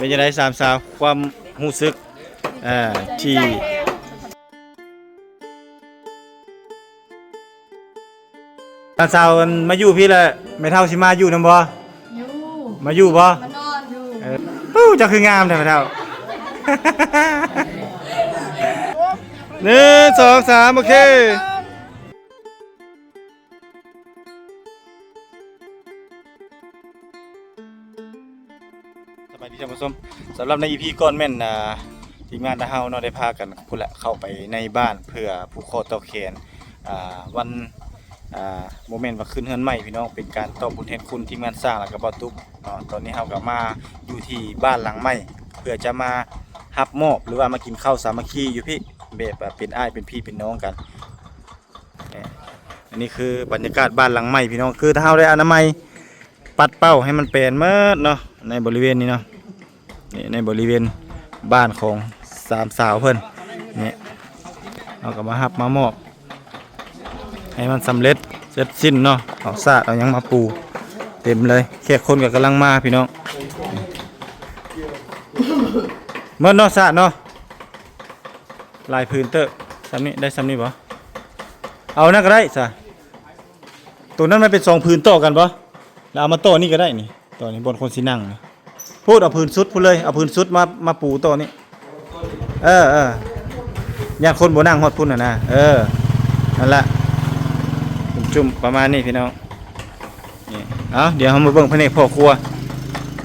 ປັນຈັ່ງໃດສາມສາວ ຄວາມຮູ້ສຶກ ເອີ ທີ່ ຫຼານສາວມາຢູ່ພີ້ແຫຼະ ແມ່ເຖົ້າຊິມາຢູ່ນຳບໍ່? ຢູ່ ມາຢູ່ບໍ່? ມານອນຢູ່. ເອີ ເຈົ້າຄືງາມແທ້ແມ່ເຖົ້າ. ໜຶ່ງ ສອງ ສາມ ໂອເຄ. ສະບາຍດີທ່ານຜູ້ຊົມ, ສຳລັບໃນອີພີກ່ອນແມ່ນ ອ່າ ທີມງານຂອງເຮົາເນາະ ໄດ້ພາກັນພຸ້ນແຫຼະ ເຂົ້າໄປໃນບ້ານເພື່ອຜູກຄໍຕໍ່ແຂນ ອ່າ ວັນ ອ່າ ບໍ່ແມ່ນວ່າຂຶ້ນເຮືອນໃໝ່ພີ່ນ້ອງ, ເປັນການຕອບບຸນແທນຄຸນທີມງານສ້າງ ແລ້ວກໍບໍ່ຕຸກເນາະ. ຕອນນີ້ເຮົາກໍມາຢູ່ທີ່ບ້ານຫຼັງໃໝ່ ເພື່ອຈະມາຮັບມອບ ຫຼືວ່າມາກິນເຂົ້າສາມັກຄີຢູ່ພີ້ ແບບວ່າເປັນອ້າຍເປັນພີ່ເປັນນ້ອງກັນ. ອັນນີ້ຄືບັນຍາກາດບ້ານຫຼັງໃໝ່ພີ່ນ້ອງ, ຄືຖ້າເຮົາໄດ້ອະນາໄມ ປັດເປົ່າໃຫ້ມັນແປນໝົດເນາະ ໃນບໍລິເວນນີ້ເນາະ, ນີ້ໃນບໍລິເວນບ້ານຂອງສາມສາວເພິ່ນນີ້ ເຮົາກໍມາຮັບມາມອບໃຫ້ມັນສຳເລັດເສັດສິ້ນເນາະ. ເອົາສາດເອົາຫຍັງມາປູເຕັມເລີຍ, ແຂກຄົນກໍກຳລັງມາພີ່ນ້ອງ. ໝົດເນາະ ສາດເນາະ. ຫຼາຍຜືນເຕີບ. ສ່ຳນີ້ ໄດ້ສ່ຳນີ້ບໍ່? ເອົານັ້ນກໍໄດ້ຊະ. ໂຕນັ້ນມັນເປັນສອງຜືນຕໍ່ກັນບໍ່? ແລ້ວເອົາມາຕໍ່ນີ້ກໍໄດ້ນີ້, ຕໍ່ນີ້ບ່ອນຄົນຊິນັ່ງນີ້. ພຸ້ນ ເອົາຜືນສຸດພຸ້ນເລີຍ, ເອົາຜືນສຸດມາ ມາປູຕໍ່ນີ້. ເອີ ເອີ ຢ້ານຄົນບໍ່ນັ່ງຮອດພຸ້ນຫັ້ນນະ. ເອີ ນັ້ນລະ ຈຸ່ມໆ ປະມານນີ້ພີ່ນ້ອງ. ນີ້ ເອົາ ດຽວເຮົາມາເບິ່ງພະແນກພໍ່ຄົວ.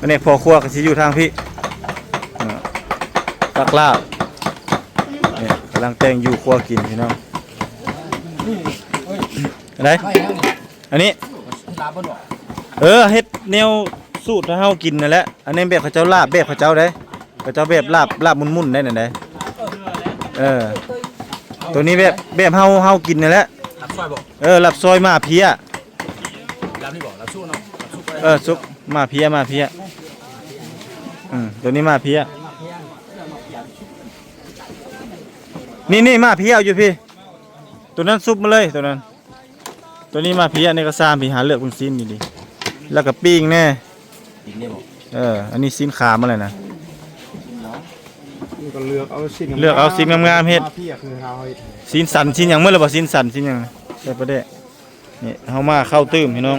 ພະແນກພໍ່ຄົວກໍຊິຢູ່ທາງພີ້ ເນາະ ຕັກລາບ. ນີ້ກຳລັງແຕ່ງຢູ່ຄົວກິນພີ່ນ້ອງ. ອັນໃດ? ອັນນີ້ ເອີ ເຮັດແນວສູດໃຫ້ເຮົາກິນນັ້ນແຫຼະ. ອັນນີ້ແບບເຂົາເຈົ້າລາບ ແບບເຂົາເຈົ້າເດ້. ເຂົາເຈົ້າແບບລາບ ລາບໝຸ່ນໆ ໄດ້ນັ້ນເດ້. ເອີ ໂຕນີ້ແບບ ແບບເຮົາ ເຮົາກິນນັ້ນແຫຼະ. ລາບຊອຍບໍ່? ເອີ ລາບຊອຍໝາເພຍ. ລາບນີ້ບໍ່? ລາບສຸກເນາະ ລາບສຸກ. ເອີ ສຸກ ໝາເພຍ ໝາເພຍ. ອືມ ໂຕນີ້ໝາເພຍ. ນີ້ໆ ໝາເພຍເອົາຢູ່ພີ້. ໂຕນັ້ນຊຸບມາເລີຍ ໂຕນັ້ນ. ໂຕນີ້ໝາເພຍ ອັນນີ້ກໍຊາມພີ້. ຫາເລືອກເບິ່ງຊີ້ນດີໆ ແລ້ວກໍປີ້ງແດ່. ເອີ ອັນນີ້ຊີ້ນຂາມາແລ້ວນະ. ມັນກໍເລືອກເອົາຊີ້ນ ເລືອກເອົາຊີ້ນງາມໆເຮັດ. ຊີ້ນສັນ ຊີ້ນຫຍັງໝົດແລ້ວບໍ່? ຊີ້ນສັນ ຊີ້ນຫຍັງ ໃສ່ປາແດກ. ນີ້ເຮົາມາເຂົ້າຕື່ມພີ່ນ້ອງ,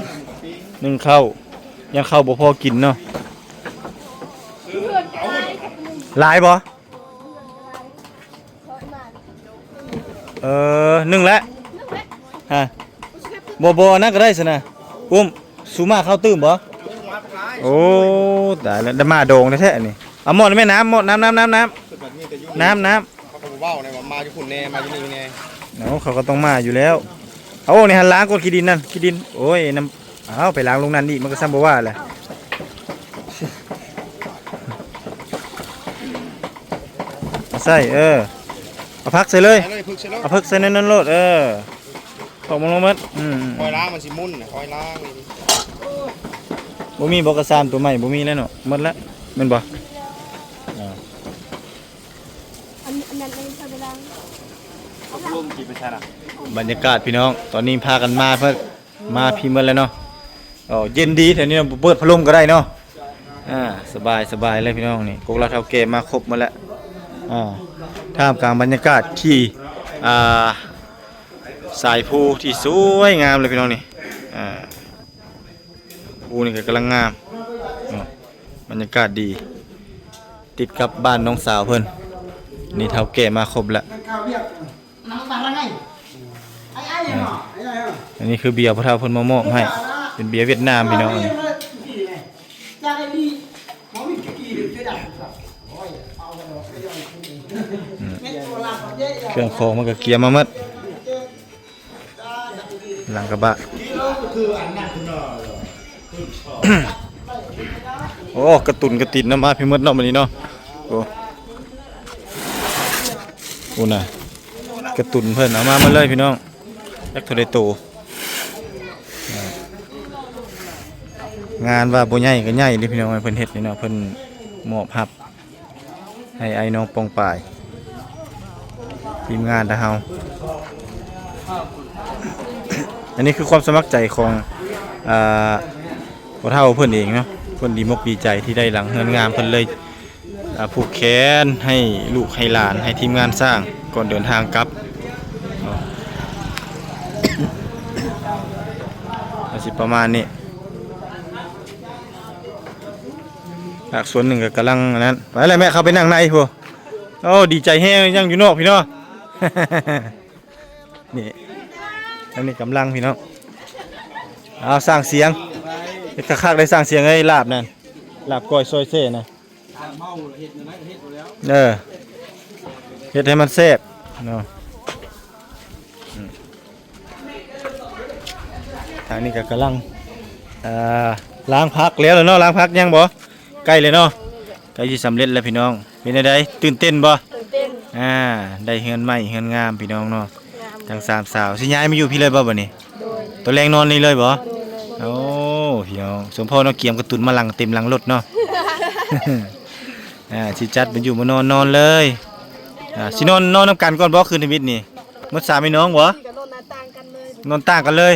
ໜຶ່ງເຂົ້າ ຢ້ານເຂົ້າບໍ່ພໍກິນເນາະ. ຫຼາຍບໍ່? ເອີ ໜຶ່ງແຫຼະ. ຮະ ບໍ່ ບໍ່ ອັນນັ້ນກໍໄດ້ຊັ້ນນະ. ອຸ້ມ ຊູມາເຂົ້າຕື່ມບໍ່? ໂອ້ ຕາຍແລ້ວ ໄດ້ມາດອງແທ້ໆ ອັນນີ້. ເອົາໝໍ້ແມ່ ນ້ຳ ໝໍ້ ນ້ຳ ນ້ຳ ນ້ຳ ນ້ຳ ນ້ຳ ນ້ຳ. ເຂົາກໍບໍ່ເວົ້ານະວ່າມາຢູ່ພຸ້ນແດ່ ມາຢູ່ນີ້ແດ່. ເອົາ ເຂົາກໍຕ້ອງມາຢູ່ແລ້ວ. ເອົາ ນີ້ຫັ້ນ ລ້າງກ່ອນ ຂີ້ດິນນັ້ນ ຂີ້ດິນ. ໂອ້ຍ ນ້ຳ ເອົາ ໄປລ້າງລົງນັ້ນອີກ ມັນກໍຊ້ຳບໍ່ວ່າແຫຼະ. ເອົາໃສ່ ເອີ ເອົາຜັກໃສ່ເລີຍ ໃສ່ເລີຍ ເອົາເພິກໃສ່ໃນນັ້ນໂລດ. ເອີ ເອົາມາລົງໝົດ. ອືມ ຄອຍລ້າງມັນຊິໝຸ່ນ ຄອຍລ້າງ. ບໍ່ມີບໍ່ ກະຊາມຕົວໃໝ່ ບໍ່ມີແລ້ວເນາະ ໝົດລະ ແມ່ນບໍ່? ອ່າ ອັນ ອັນນັ້ນໃຫ້ເຂົາໄປລ້າງ. ລົມຊິໄປໃສລະ? ບັນຍາກາດພີ່ນ້ອງ ຕອນນີ້ພາກັນມາເພິ່ນ ມາພີ້ໝົດແລ້ວເນາະ. ເອີ ເຢັນດີແຖວນີ້ ເປີດພັດລົມກໍໄດ້ເນາະ. ອ່າ ສະບາຍ ສະບາຍເລີຍພີ່ນ້ອງ. ນີ້ກົກລາວເຖົ້າແກ່ມາຄົບໝົດແລ້ວ. ອ່າ ທ່າມກາງບັນຍາກາດທີ່ ອ່າ ສາຍພູທີ່ສວຍງາມເລີຍພີ່ນ້ອງນີ້. ອ່າ ພູນີ້ກໍກຳລັງງາມເນາະ ບັນຍາກາດດີ ຕິດກັບບ້ານນ້ອງສາວເພິ່ນ. ນີ້ເຖົ້າແກ່ມາຄົບແລ້ວ. ອັນນີ້ຄືເບຍພໍ່ເຖົ້າເພິ່ນມາມອບໃຫ້ ເປັນເບຍຫວຽດນາມພີ່ນ້ອງ. ອັນນີ້ ອືມ ເຄື່ອງຂອງມັນກໍກຽມມາໝົດ. ຫຼັງກະບະ ໂອ້ ກະຕຸນກະຕິນນຳ ມາພີ້ໝົດເນາະ ມື້ນີ້ເນາະ. ໂອ້ ໂອ້ນະ ກະຕຸນເພິ່ນເອົາມາໝົດເລີຍພີ່ນ້ອງ ຈັກເທົ່າໃດໂຕ. ງານວ່າບໍ່ໃຫຍ່ກໍໃຫຍ່ເດ້ພີ່ນ້ອງ ເພິ່ນເຮັດນີ້ເນາະ ເພິ່ນມອບຮັບ ໃຫ້ອ້າຍນ້ອງປ້ອງປາຍ ທີມງານທາງເຮົາ. ອັນນີ້ຄືຄວາມສະໝັກໃຈຂອງ ອ່າ ພໍ່ເຖົ້າເພິ່ນເອງເນາະ ເພິ່ນດີມົກດີໃຈທີ່ໄດ້ຫຼັງເຮືອນງາມ ເພິ່ນເລີຍ ອ່າ ຜູກແຂນໃຫ້ລູກໃຫ້ຫຼານ ໃຫ້ທີມງານສ້າງ ກ່ອນເດີນທາງກັບ ກໍຊິປະມານນີ້. ພາກສ່ວນໜຶ່ງກໍກຳລັງອັນນັ້ນ ໄປແລ້ວແມ່ ເຂົ້າໄປນັ່ງໃນພຸ້ນ. ໂອ້ ດີໃຈແຮງ ຍັງຢູ່ນອກພີ້ເນາະ. ນີ້ ອັນນີ້ກຳລັງພີ່ນ້ອງ. ເອົາ ສ້າງສຽງ ເຮັດຄັກໆ ໄດ້ສ້າງສຽງເອີຍ ລາບນັ້ນ ລາບກ້ອຍຊອຍເຊນະ. ເອີ ເຮັດໃຫ້ມັນແຊບເນາະ. ອືມ ທາງນີ້ກໍກຳລັງ ອ່າ ລ້າງຜັກແລ້ວເນາະ. ລ້າງຜັກຍັງບໍ່? ໃກ້ແລ້ວເນາະ ໃກ້ຊິສຳເລັດແລ້ວພີ່ນ້ອງ. ເປັນຈັ່ງໃດ? ຕື່ນເຕັ້ນບໍ່? ຕື່ນເຕັ້ນ. ອ່າ ໄດ້ເຮືອນໃໝ່ເຮືອນງາມພີ່ນ້ອງເນາະ. ງາມ. ທັງສາມສາວຊິຍ້າຍມາຢູ່ພີ້ເລີຍບໍ່ບັດນີ້? ໂດຍ. ຕອນແລງນອນນີ້ເລີຍບໍ່? ໂດຍ. ໂອ້ ພີ່ນ້ອງ ສົມພໍເນາະ ກຽມກະຕຸນມາຫຼັງເຕັມຫຼັງລົດເນາະ. ອ່າ ຊິຈັດມາຢູ່ມານອນ ນອນເລີຍ. ອ່າ ຊິນອນ ນອນນຳກັນກ່ອນບໍ່ ຄືນທຳອິດນີ້? ໝົດສາມພີ່ນ້ອງບໍ່? ກໍນອນໜ້າຕ່າງກັນເລີຍ. ນອນຕ່າງກັນເລີຍ.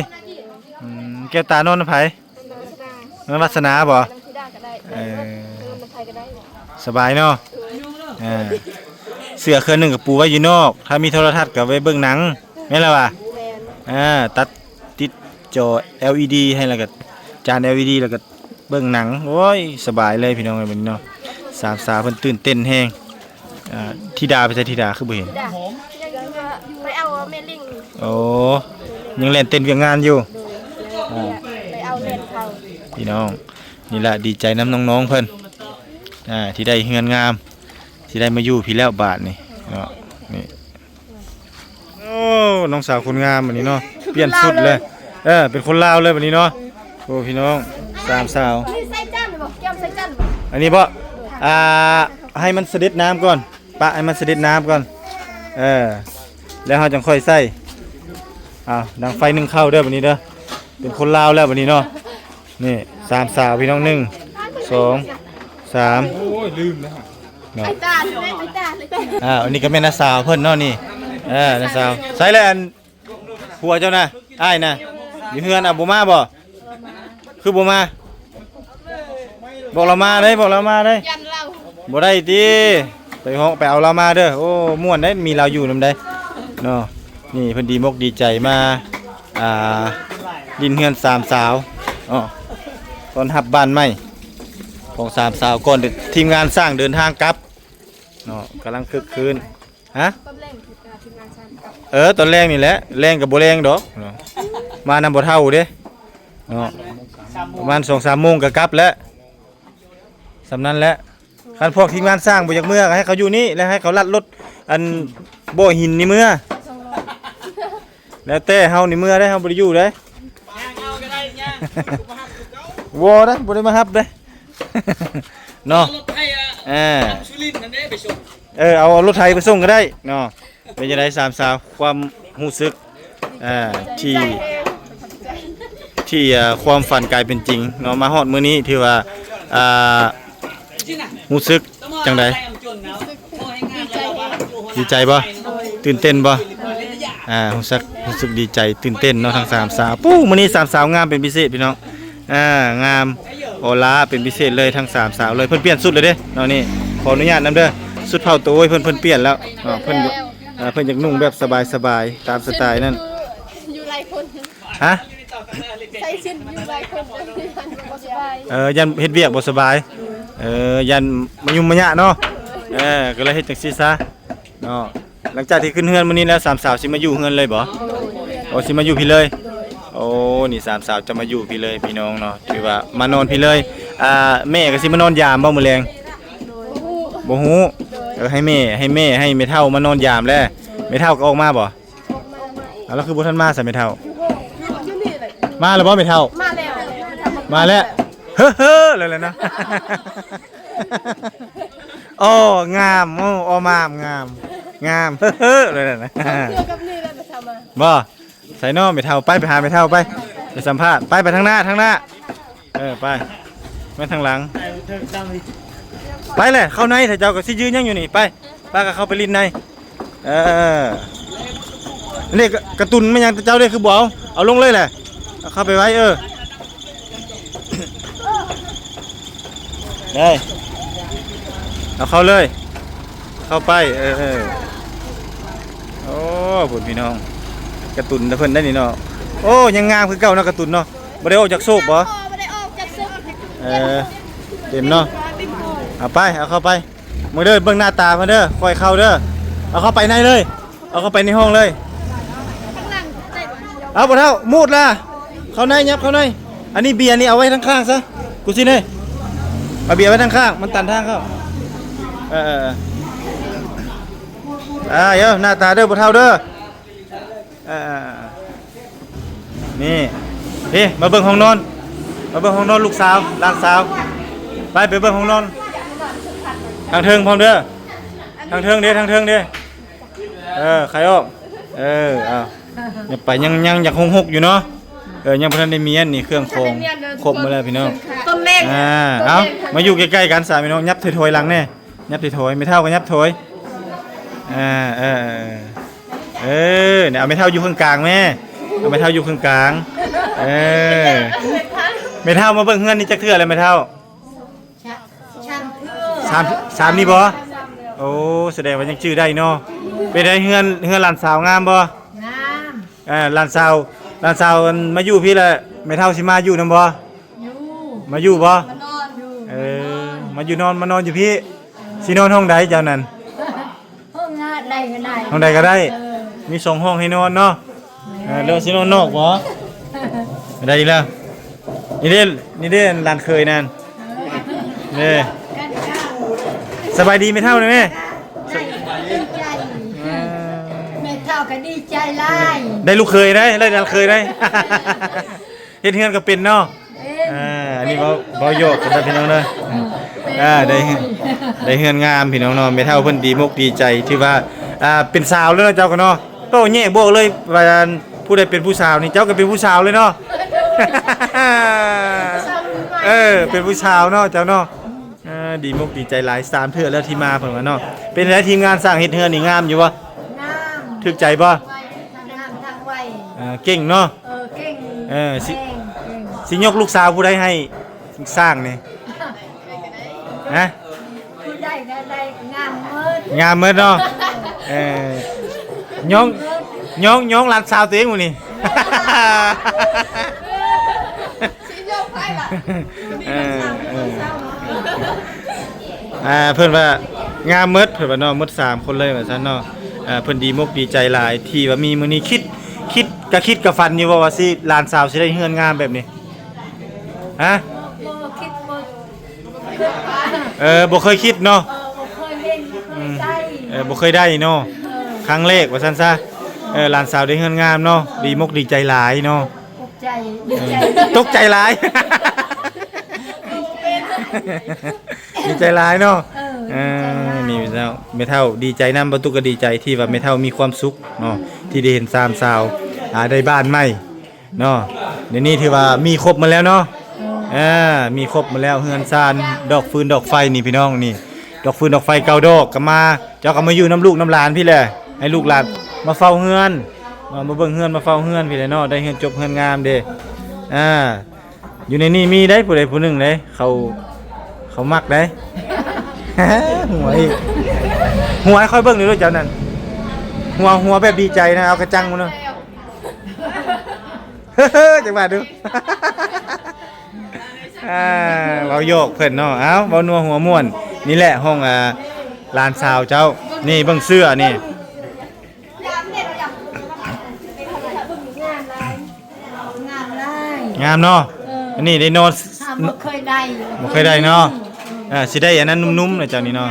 ອືມ ແກ້ວຕານອນນຳໃຜ? ນອນວັດສະໜາບໍ່? ເອີ ສະບາຍເນາະ. ເອີ ເສື້ອເຄື່ອງໜຶ່ງກໍປູໄວ້ຢູ່ນອກ ຖ້າມີໂທລະທັດກໍໄວ້ເບິ່ງໜັງ ແມ່ນລະວະ? ແມ່ນ. ເອີ ຕັດ ຕິດຈໍ ແອລອີດີ ໃຫ້ ແລ້ວກໍຈານ ແອລອີດີ ແລ້ວກໍເບິ່ງໜັງ. ໂອ້ຍ ສະບາຍເລີຍພີ່ນ້ອງເອີຍ ບັດນີ້ເນາະ. ສາມສາວເພິ່ນຕື່ນເຕັ້ນແຮງ. ອ່າ ທິດາໄປໃສ? ທິດາຄືບໍ່ເຫັນ? ທິດາ ໄປເອົາແມ່ລິງ. ໂອ້ ຍັງແລ່ນເຕັ້ນວຽກງານຢູ່. ໂດຍ. ອ່າ ໄປເອົາແມ່ນເຂົາ. ພີ່ນ້ອງ ນີ້ລະ ດີໃຈນຳນ້ອງໆເພິ່ນ ອ່າ ທີ່ໄດ້ເຮືອນງາມ ທີ່ໄດ້ມາຢູ່ພີ້ແລ້ວບາດນີ້ເນາະ. ນີ້ ໂອ້ ນ້ອງສາວຄົນງາມບັດນີ້ເນາະ ປ່ຽນຊຸດເລີຍ. ເອີ ເປັນຄົນລາວເລີຍບັດນີ້ເນາະ. ໂອ້ ພີ່ນ້ອງ ສາມສາວ. ອັນນີ້ໃສ່ຈັນບໍ່? ແກ້ມໃສ່ຈັນບໍ່? ອັນນີ້ບໍ່? ອ່າ ໃຫ້ມັນສະເດັດນ້ຳກ່ອນ ປະໃຫ້ມັນສະເດັດນ້ຳກ່ອນ. ເອີ ແລ້ວເຮົາຈັ່ງຄ່ອຍໃສ່. ເອົາ ດັງໄຟໜຶ້ງເຂົ້າເດີບັດນີ້ເດີ. ເປັນຄົນລາວແລ້ວບັດນີ້ເນາະ. ນີ້ ສາມສາວພີ່ນ້ອງ ໜຶ່ງ ສອງ ສາມ. ໂອ້ຍ ລືມແລ້ວເນາະ. ໄອ້ຕານ ໄອ້ຕານ ໄອ້ຕານ. ອ່າ ອັນນີ້ກໍແມ່ນນ້າສາວເພິ່ນເນາະນີ້. ເອີ ນ້າສາວ. ໃສລະ ອັນ ຜົວເຈົ້ານະ? ອ້າຍນະ ຢູ່ເຮືອນ. ອ່າ ບໍ່ມາບໍ່? ຄືບໍ່ມາ? ບອກລາວມາເດ້ ບອກລາວມາເດ້. ຢ້ານລາວ ບໍ່ໄດ້ຕິ ໄປຮ້ອງ ໄປເອົາລາວມາເດີ. ໂອ້ ມ່ວນເດ້ ມີລາວຢູ່ນຳເດ້ເນາະ. ນີ້ເພິ່ນດີມົກດີໃຈມາ ອ່າ ຫຼິ້ນເຮືອນສາມສາວເນາະ ຕ້ອນຮັບບ້ານໃໝ່ຂອງສາມສາວ ກ່ອນທີມງານສ້າງເດີນທາງກັບເນາະ. ກຳລັງຄຶກຄື້ນ. ຮະ? ຕອນແລງ ທີມງານສ້າງກັບ. ເອີ ຕອນແລງນີ້ແຫຼະ ແລງກໍບໍ່ແລງດອກເນາະ. ມານຳບໍ່ເຖົ້າເດ້ເນາະ ປະມານສອງສາມໂມງກໍກັບແລ້ວ. ສ່ຳນັ້ນແຫຼະ. ຄັນພວກທີມງານສ້າງບໍ່ຢາກເມືອ ກໍໃຫ້ເຂົາຢູ່ນີ້ ແລະໃຫ້ເຂົາລັດລົດ ອັນ ບໍ່ຫີນນີ້ເມືອ. ແລ້ວແຕ່ເຮົານີ້ເມືອໄດ້ ເຮົາບໍ່ໄດ້ຢູ່ເດ້. ບໍ່ໄດ້ ບໍ່ໄດ້ມາຮັບເດ້ເນາະ. ເອີ ເອົາລົດໄຖໄປສົ່ງກໍໄດ້ເນາະ. ເປັນຈັ່ງໃດສາມສາວ ຄວາມຮູ້ສຶກ ເອີ ທີ່ ທີ່ ເອີ ຄວາມຝັນກາຍເປັນຈິງເນາະ ມາຮອດມື້ນີ້ ຖືວ່າ ເອີ ຮູ້ສຶກຈັ່ງໃດ? ດີໃຈບໍ່? ຕື່ນເຕັ້ນບໍ່? ອ່າ ຮູ້ສຶກ ຮູ້ສຶກດີໃຈ ຕື່ນເຕັ້ນເນາະ ທັງສາມສາວ. ປູ້ ມື້ນີ້ສາມສາວງາມເປັນພິເສດພີ່ນ້ອງ. ອ່າ ງາມ ອໍລາເປັນພິເສດເລີຍ ທັງສາມສາວເລີຍ. ເພິ່ນປ່ຽນຊຸດແລ້ວເດ້ເນາະ. ນີ້ ຂໍອະນຸຍາດນຳເດີ ຊຸດເຜົາໂຕ ໂອ້ຍ ເພິ່ນ ເພິ່ນປ່ຽນແລ້ວເນາະ. ເພິ່ນ ເອີ ເພິ່ນຢາກນຸ່ງແບບສະບາຍໆ ຕາມສະໄຕນັ້ນ. ຢູ່ຫຼາຍຄົນ. ຮະ? ໃສ່ຊຸດຢູ່ຫຼາຍຄົນ ຢ້ານບໍ່ສະບາຍ. ເອີ ຢ້ານເຮັດວຽກບໍ່ສະບາຍ. ເອີ ຢ້ານມາຫຍຸ້ງມາຍະເນາະ. ເອີ ກໍເລີຍເຮັດຈັ່ງຊີ້ຊະເນາະ. ຫຼັງຈາກທີ່ຂຶ້ນເຮືອນມື້ນີ້ແລ້ວ ສາມສາວຊິມາຢູ່ເຮືອນເລີຍບໍ່? ໂອ້ ຊິມາຢູ່ພີ້ເລີຍ. ໂອ້ ນີ້ສາມສາວຈະມາຢູ່ພີ້ເລີຍພີ່ນ້ອງເນາະ ຖືວ່າມານອນພີ້ເລີຍ. ອ່າ ແມ່ກໍຊິມານອນຍາມບໍ່ມື້ແລງ? ບໍ່ຮູ້. ເອີ ໃຫ້ແມ່ ໃຫ້ແມ່ ໃຫ້ແມ່ເຖົ້າມານອນຍາມແລ້ວ. ແມ່ເຖົ້າກໍອອກມາບໍ່? ອ້າວ ລາວຄືບໍ່ທັນມາຊະແມ່ເຖົ້າ? ມາແລ້ວບໍ່ແມ່ເຖົ້າ? ມາແລ້ວ ມາແລ້ວ. ເຮີ້ໆ ແລ້ວແຫຼະເນາະ. ໂອ້ ງາມ ໂອ້ ງາມ ງາມ ງາມ ເຮີ້ໆ ແລ້ວແຫຼະນະ. ບໍ່ ໃສເນາະແມ່ເຖົ້າ? ໄປ ໄປຫາແມ່ເຖົ້າໄປ ໄປສຳພາດໄປ ໄປທາງໜ້າ ທາງໜ້າ. ເອີ ໄປ ແມ່ນທາງຫຼັງ. ໄປແຫຼະ ເຂົ້າໃນ ຖ້າເຈົ້າກໍຊິຢືນຫຍັງຢູ່ນີ້ ໄປ ພາກັນເຂົ້າໄປຫຼິ້ນໃນ. ເອີ ນີ້ກະ ກະຕຸນແມ່ນຫຍັງ ເຈົ້າເດ້ຄືບໍ່ເອົາ ເອົາລົງເລີຍແຫຼະ ເອົາເຂົ້າໄປໄວ້. ເອີ ເອີ ໄດ້. ເອົາເຂົ້າເລີຍ ເຂົ້າໄປ ເອີ ໂອ້ ພຸ້ນພີ່ນ້ອງ ກາຕຸນນະເພິ່ນໄດ້ນີ້ເນາະ. ໂອ້ ຍັງງາມຄືເກົ່າເນາະ ກາຕຸນເນາະ ບໍ່ໄດ້ອອກຈາກໂຊບບໍ່? ບໍ່ໄດ້ອອກຈາກໂຊບ. ເອີ ເຕັມເນາະ ເອົາໄປ ເອົາເຂົ້າໄປ. ເບິ່ງເດີ ເບິ່ງໜ້າຕາເພິ່ນເດີ ຄ່ອຍເຂົ້າເດີ ເອົາເຂົ້າໄປໃນເລີຍ ເອົາເຂົ້າໄປໃນຫ້ອງເລີຍ. ເອົາ ບໍ່ເຖົ້າ ໝູດລະ ເຂົ້າໃນ ຫຍັບເຂົ້າໃນ. ອັນນີ້ເບຍນີ້ເອົາໄວ້ທາງຂ້າງຊະ ກູຊິເນຍ ເອົາເບຍໄວ້ທາງຂ້າງ ມັນຕັນທາງເຂົ້າ. ເອີ ເອີ ເອີ ອ່າ ເອີ ໜ້າຕາເດີ ບໍ່ເຖົ້າເດີ. ອ່າ ນີ້ ເອີ ມາເບິ່ງຫ້ອງນອນ ມາເບິ່ງຫ້ອງນອນລູກສາວ ຫຼານສາວ. ໄປ ໄປເບິ່ງຫ້ອງນອນ ທາງເທິງພ້ອມເດີ ທາງເທິງເດ້ ທາງເທິງເດ້. ເອີ ໄຂອອກ ເອີ ເອົາ ຍັງໄປ ຍັງ ຍັງຢາກຮົກໆຢູ່ເນາະ. ເອີ ຍັງບໍ່ທັນໄດ້ມຽນ ນີ້ເຄື່ອງຂອງຄົບໝົດແລ້ວພີ່ນ້ອງ. ອ່າ ເອົາ ມາຢູ່ໃກ້ໆກັນສາມພີ່ນ້ອງ ຫຍັບຖອຍໆຫຼັງແດ່. ຫຍັບຖອຍໆ ແມ່ເຖົ້າກໍຫຍັບຖອຍ. ອ່າ ເອີ ເອີ ເອີ ເອົາແມ່ເຖົ້າຢູ່ເຄິ່ງກາງແມ່ ເອົາແມ່ເຖົ້າຢູ່ເຄິ່ງກາງ. ເອີ ແມ່ເຖົ້າມາເບິ່ງເຮືອນນີ້ຈັກເທື່ອແລ້ວແມ່ເຖົ້າ? ສາມ ສາມນີ້ບໍ່? ໂອ້ ສະແດງວ່າຍັງຈື່ໄດ້ເນາະ. ເປັນໃດເຮືອນ ເຮືອນຫຼານສາວງາມບໍ່? ງາມ. ເອີ ຫຼານສາວ ຫຼານສາວ ອັນ ມາຢູ່ພີ້ລະ ແມ່ເຖົ້າຊິມາຢູ່ນຳບໍ່? ຢູ່ ມາຢູ່ບໍ່? ມານອນຢູ່. ເອີ ມາຢູ່ນອນ ມານອນຢູ່ພີ້. ຊິນອນຫ້ອງໃດເຈົ້ານັ້ນ? ຫ້ອງໃດກໍໄດ້ ຫ້ອງໃດກໍໄດ້. ເອີ ມີສອງຫ້ອງໃຫ້ນອນເນາະ. ເອີ ແລ້ວຊິນອນນອກບໍ່? ໄດ້ອີກແລ້ວ. ນີ້ເດ້ ນີ້ເດ້ ຫຼານເຂີຍນັ້ນ. ເອີ ເດ້ ສະບາຍດີແມ່ເຖົ້າເດ້ແມ່. ດີໃຈ ອ່າ ແມ່ເຖົ້າກໍດີໃຈຫຼາຍ ໄດ້ລູກເຂີຍໄດ໋ ໄດ້ຫຼານເຂີຍໄດ໋. ເຮັດເຮືອນກໍເປັນເນາະ. ເອີ ອັນນີ້ເວົ້າ ເວົ້າຢອກກັນນະພີ່ນ້ອງເດີ. ເອີ ອ່າ ໄດ້ເຮືອນ ໄດ້ເຮືອນງາມພີ່ນ້ອງເນາະ. ແມ່ເຖົ້າເພິ່ນດີມົກດີໃຈ ຖືວ່າ ອ່າ ເປັນສາວແລ້ວເນາະ ເຈົ້າກໍເນາະ. ໂຕແຍກບໍ່ອອກເລີຍວ່າ ອັນ ຜູ້ໃດເປັນຜູ້ສາວນີ້ ເຈົ້າກໍເປັນຜູ້ສາວເລີຍເນາະ. ເອີ ເປັນຜູ້ສາວເນາະ ເຈົ້າເນາະ. ເອີ ດີມົກດີໃຈຫຼາຍ ສາມເທື່ອແລ້ວທີ່ມາ ເພິ່ນວ່າເນາະ. ເປັນໃດທີມງານຊ່າງເຮັດເຮືອນນີ້ ງາມຢູ່ບໍ່? ງາມ. ຖືກໃຈບໍ່? ງາມທັງໄວ. ເອີ ເກັ່ງເນາະ. ເອີ ເກັ່ງ. ເອີ ຊິ ເກັ່ງ ຊິຍົກລູກສາວຜູ້ໃດໃຫ້ຊ່າງນີ້? ຮະ? ຜູ້ໃດກໍໄດ້ ງາມໝົດ ງາມໝົດເນາະ. ເອີ ຍ້ອງ ຍ້ອງ ຍ້ອງຫຼານສາວຕົວເອງມື້ນີ້. ເອີ ເອີ ອ່າ ເພິ່ນວ່າງາມໝົດ ເພິ່ນວ່າເນາະ ໝົດສາມຄົນເລີຍວ່າຊັ້ນເນາະ. ເພິ່ນດີມົກດີໃຈຫຼາຍທີ່ວ່າມີມື້ນີ້. ຄິດ ຄິດ ກະຄິດກະຝັນຢູ່ບໍ່ວ່າຊິ ຫຼານສາວຊິໄດ້ເຮືອນງາມແບບນີ້? ຮະ? ບໍ່ ບໍ່ຄິດ ບໍ່ ເອີ ບໍ່ເຄີຍຄິດເນາະ. ເອີ ບໍ່ເຄີຍເຫັນ ບໍ່ເຄີຍໃຊ້. ເອີ ບໍ່ເຄີຍໄດ້ເນາະ. ເອີ ຄັ້ງແລກວ່າຊັ້ນຊະ. ເອີ ຫຼານສາວໄດ້ເຮືອນງາມເນາະ ດີມົກດີໃຈຫຼາຍເນາະ. ຕົກໃຈ ດີໃຈ ເອີ ຕົກໃຈຫຼາຍ ດີໃຈຫຼາຍເນາະ. ເອີ ເອີ ດີໃຈຫຼາຍ. ນີ້ແມ່ເຖົ້າ ແມ່ເຖົ້າດີໃຈນຳ ບໍ່ຕຸກກໍດີໃຈທີ່ວ່າແມ່ເຖົ້າມີຄວາມສຸກເນາະ ທີ່ໄດ້ເຫັນສາມສາວ ອ່າ ໄດ້ບ້ານໃໝ່ ເນາະ. ດຽວນີ້ຖືວ່າມີຄົບໝົດແລ້ວເນາະ. ເອີ ເອີ ມີຄົບໝົດແລ້ວ ເຮືອນຊານ ດອກຟືນດອກໄຟນີ້ພີ່ນ້ອງ. ນີ້ດອກຟືນດອກໄຟເກົ້າດອກກໍມາ ເຈົ້າກໍມາຢູ່ນຳລູກນຳຫຼານພີ້ແຫຼະ ໃຫ້ລູກຫຼານມາເຝົ້າເຮືອນເນາະ ມາເບິ່ງເຮືອນ ມາເຝົ້າເຮືອນພີ້ແຫຼະເນາະ. ໄດ້ເຮືອນຈົບເຮືອນງາມເດ້. ອ່າ ຢູ່ໃນນີ້ມີໄດ໋ ຜູ້ໃດຜູ້ໜຶ່ງໄດ໋ ເຂົາ ເຂົາມັກໄດ໋. ຫົວອີກ ຫົວໃຫ້ຂ້ອຍເບິ່ງເດີເຈົ້ານັ້ນ ຫົວ ຫົວແບບດີໃຈນະ ເອົາກະຈັງມາເນາະ. ເຮີ້ ຈັກບາດດູ. ອ່າ ເວົ້າຢອກເພິ່ນເນາະ. ເອົ້າ ເວົ້ານົວຫົວມ່ວນ ນີ້ແຫຼະຫ້ອງ ອ່າ ຫຼານສາວເຈົ້າ. ນີ້ເບິ່ງເສື້ອນີ້ ງາມເນາະ. ເອີ ອັນນີ້ໄດ້ນອນ ບໍ່ເຄີຍໄດ້ ບໍ່ເຄີຍໄດ້ເນາະ. ເອີ ຊິໄດ້ອັນນັ້ນນຸ້ມໆນະເຈົ້ານີ້ເນາະ.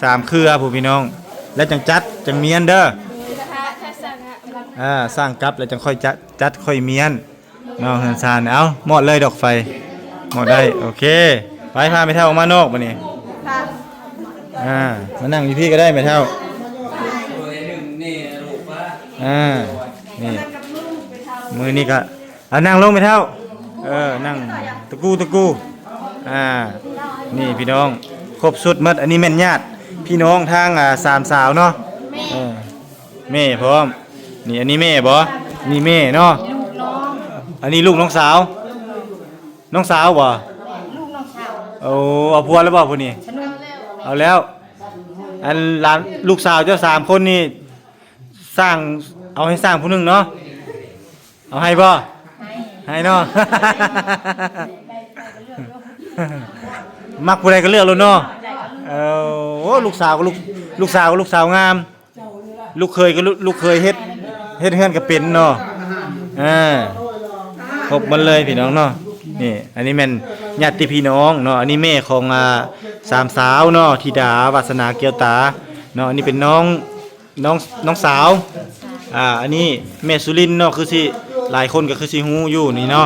ສາມເຄືອພຸ້ນພີ່ນ້ອງ ແລ້ວຈັ່ງຈັດຈັ່ງມຽນເດີ. ເອີ ສ້າງກັບແລ້ວຈັ່ງຄ່ອຍຈັດ ຈັດຄ່ອຍມຽນເນາະ ເຮືອນຊານ. ເອົ້າ ມອດເລີຍດອກໄຟ ມອດໄດ້. ໂອເຄ ໄປ ພາແມ່ເຖົ້າອອກມານອກບາດນີ້. ອ່າ ມານັ່ງຢູ່ພີ້ກໍໄດ້ແມ່ເຖົ້າ. ອ່າ ນີ້ ມື້ນີ້ກໍ ອ່າ ນັ່ງລົງແມ່ເຖົ້າ. ເອີ ນັ່ງຕະກູຕະກູ. ອ່າ ນີ້ພີ່ນ້ອງ ຄົບຊຸດໝົດ. ອັນນີ້ແມ່ນຍາດພີ່ນ້ອງທາງ ອ່າ ສາມສາວເນາະ. ເອີ ແມ່ພ້ອມ. ນີ້ ອັນນີ້ແມ່ບໍ່? ນີ້ແມ່ເນາະ. ອັນນີ້ລູກນ້ອງສາວ. ນ້ອງສາວບໍ່? ລູກນ້ອງສາວ. ໂອ້ ເອົາຜົວແລ້ວບໍ່ຜູ້ນີ້? ເອົາແລ້ວ. ອັນຫຼານ ລູກສາວເຈົ້າສາມຄົນນີ້ ສ້າງ ເອົາໃຫ້ສ້າງຜູ້ໜຶ່ງເນາະ. ເອົາໃຫ້ບໍ່? ໃຫ້ເນາະ. ມັກຜູ້ໃດກໍເລືອກໂລດເນາະ. ເອີ ໂອ້ ລູກສາວກໍລູກ ລູກສາວກໍລູກສາວງາມ. ລູກເຂີຍກໍລູກ ລູກເຂີຍເຮັດ ເຮັດເຮືອນກໍເປັນເນາະ. ເອີ ຄົບໝົດເລີຍພີ່ນ້ອງເນາະ. ນີ້ ອັນນີ້ແມ່ນຍາດຕິພີ່ນ້ອງເນາະ. ອັນນີ້ແມ່ຂອງ ອ່າ ສາມສາວເນາະ ທິດາ ວາສະໜາ ແກ້ວຕາເນາະ. ອັນນີ້ເປັນນ້ອງ ນ້ອງ ນ້ອງສາວ. ອ່າ ອັນນີ້ແມ່ສຸລິນເນາະ. ຄືຊິຫຼາຍຄົນກໍຄືຊິຮູ້ຢູ່ນີ້ເນາະ.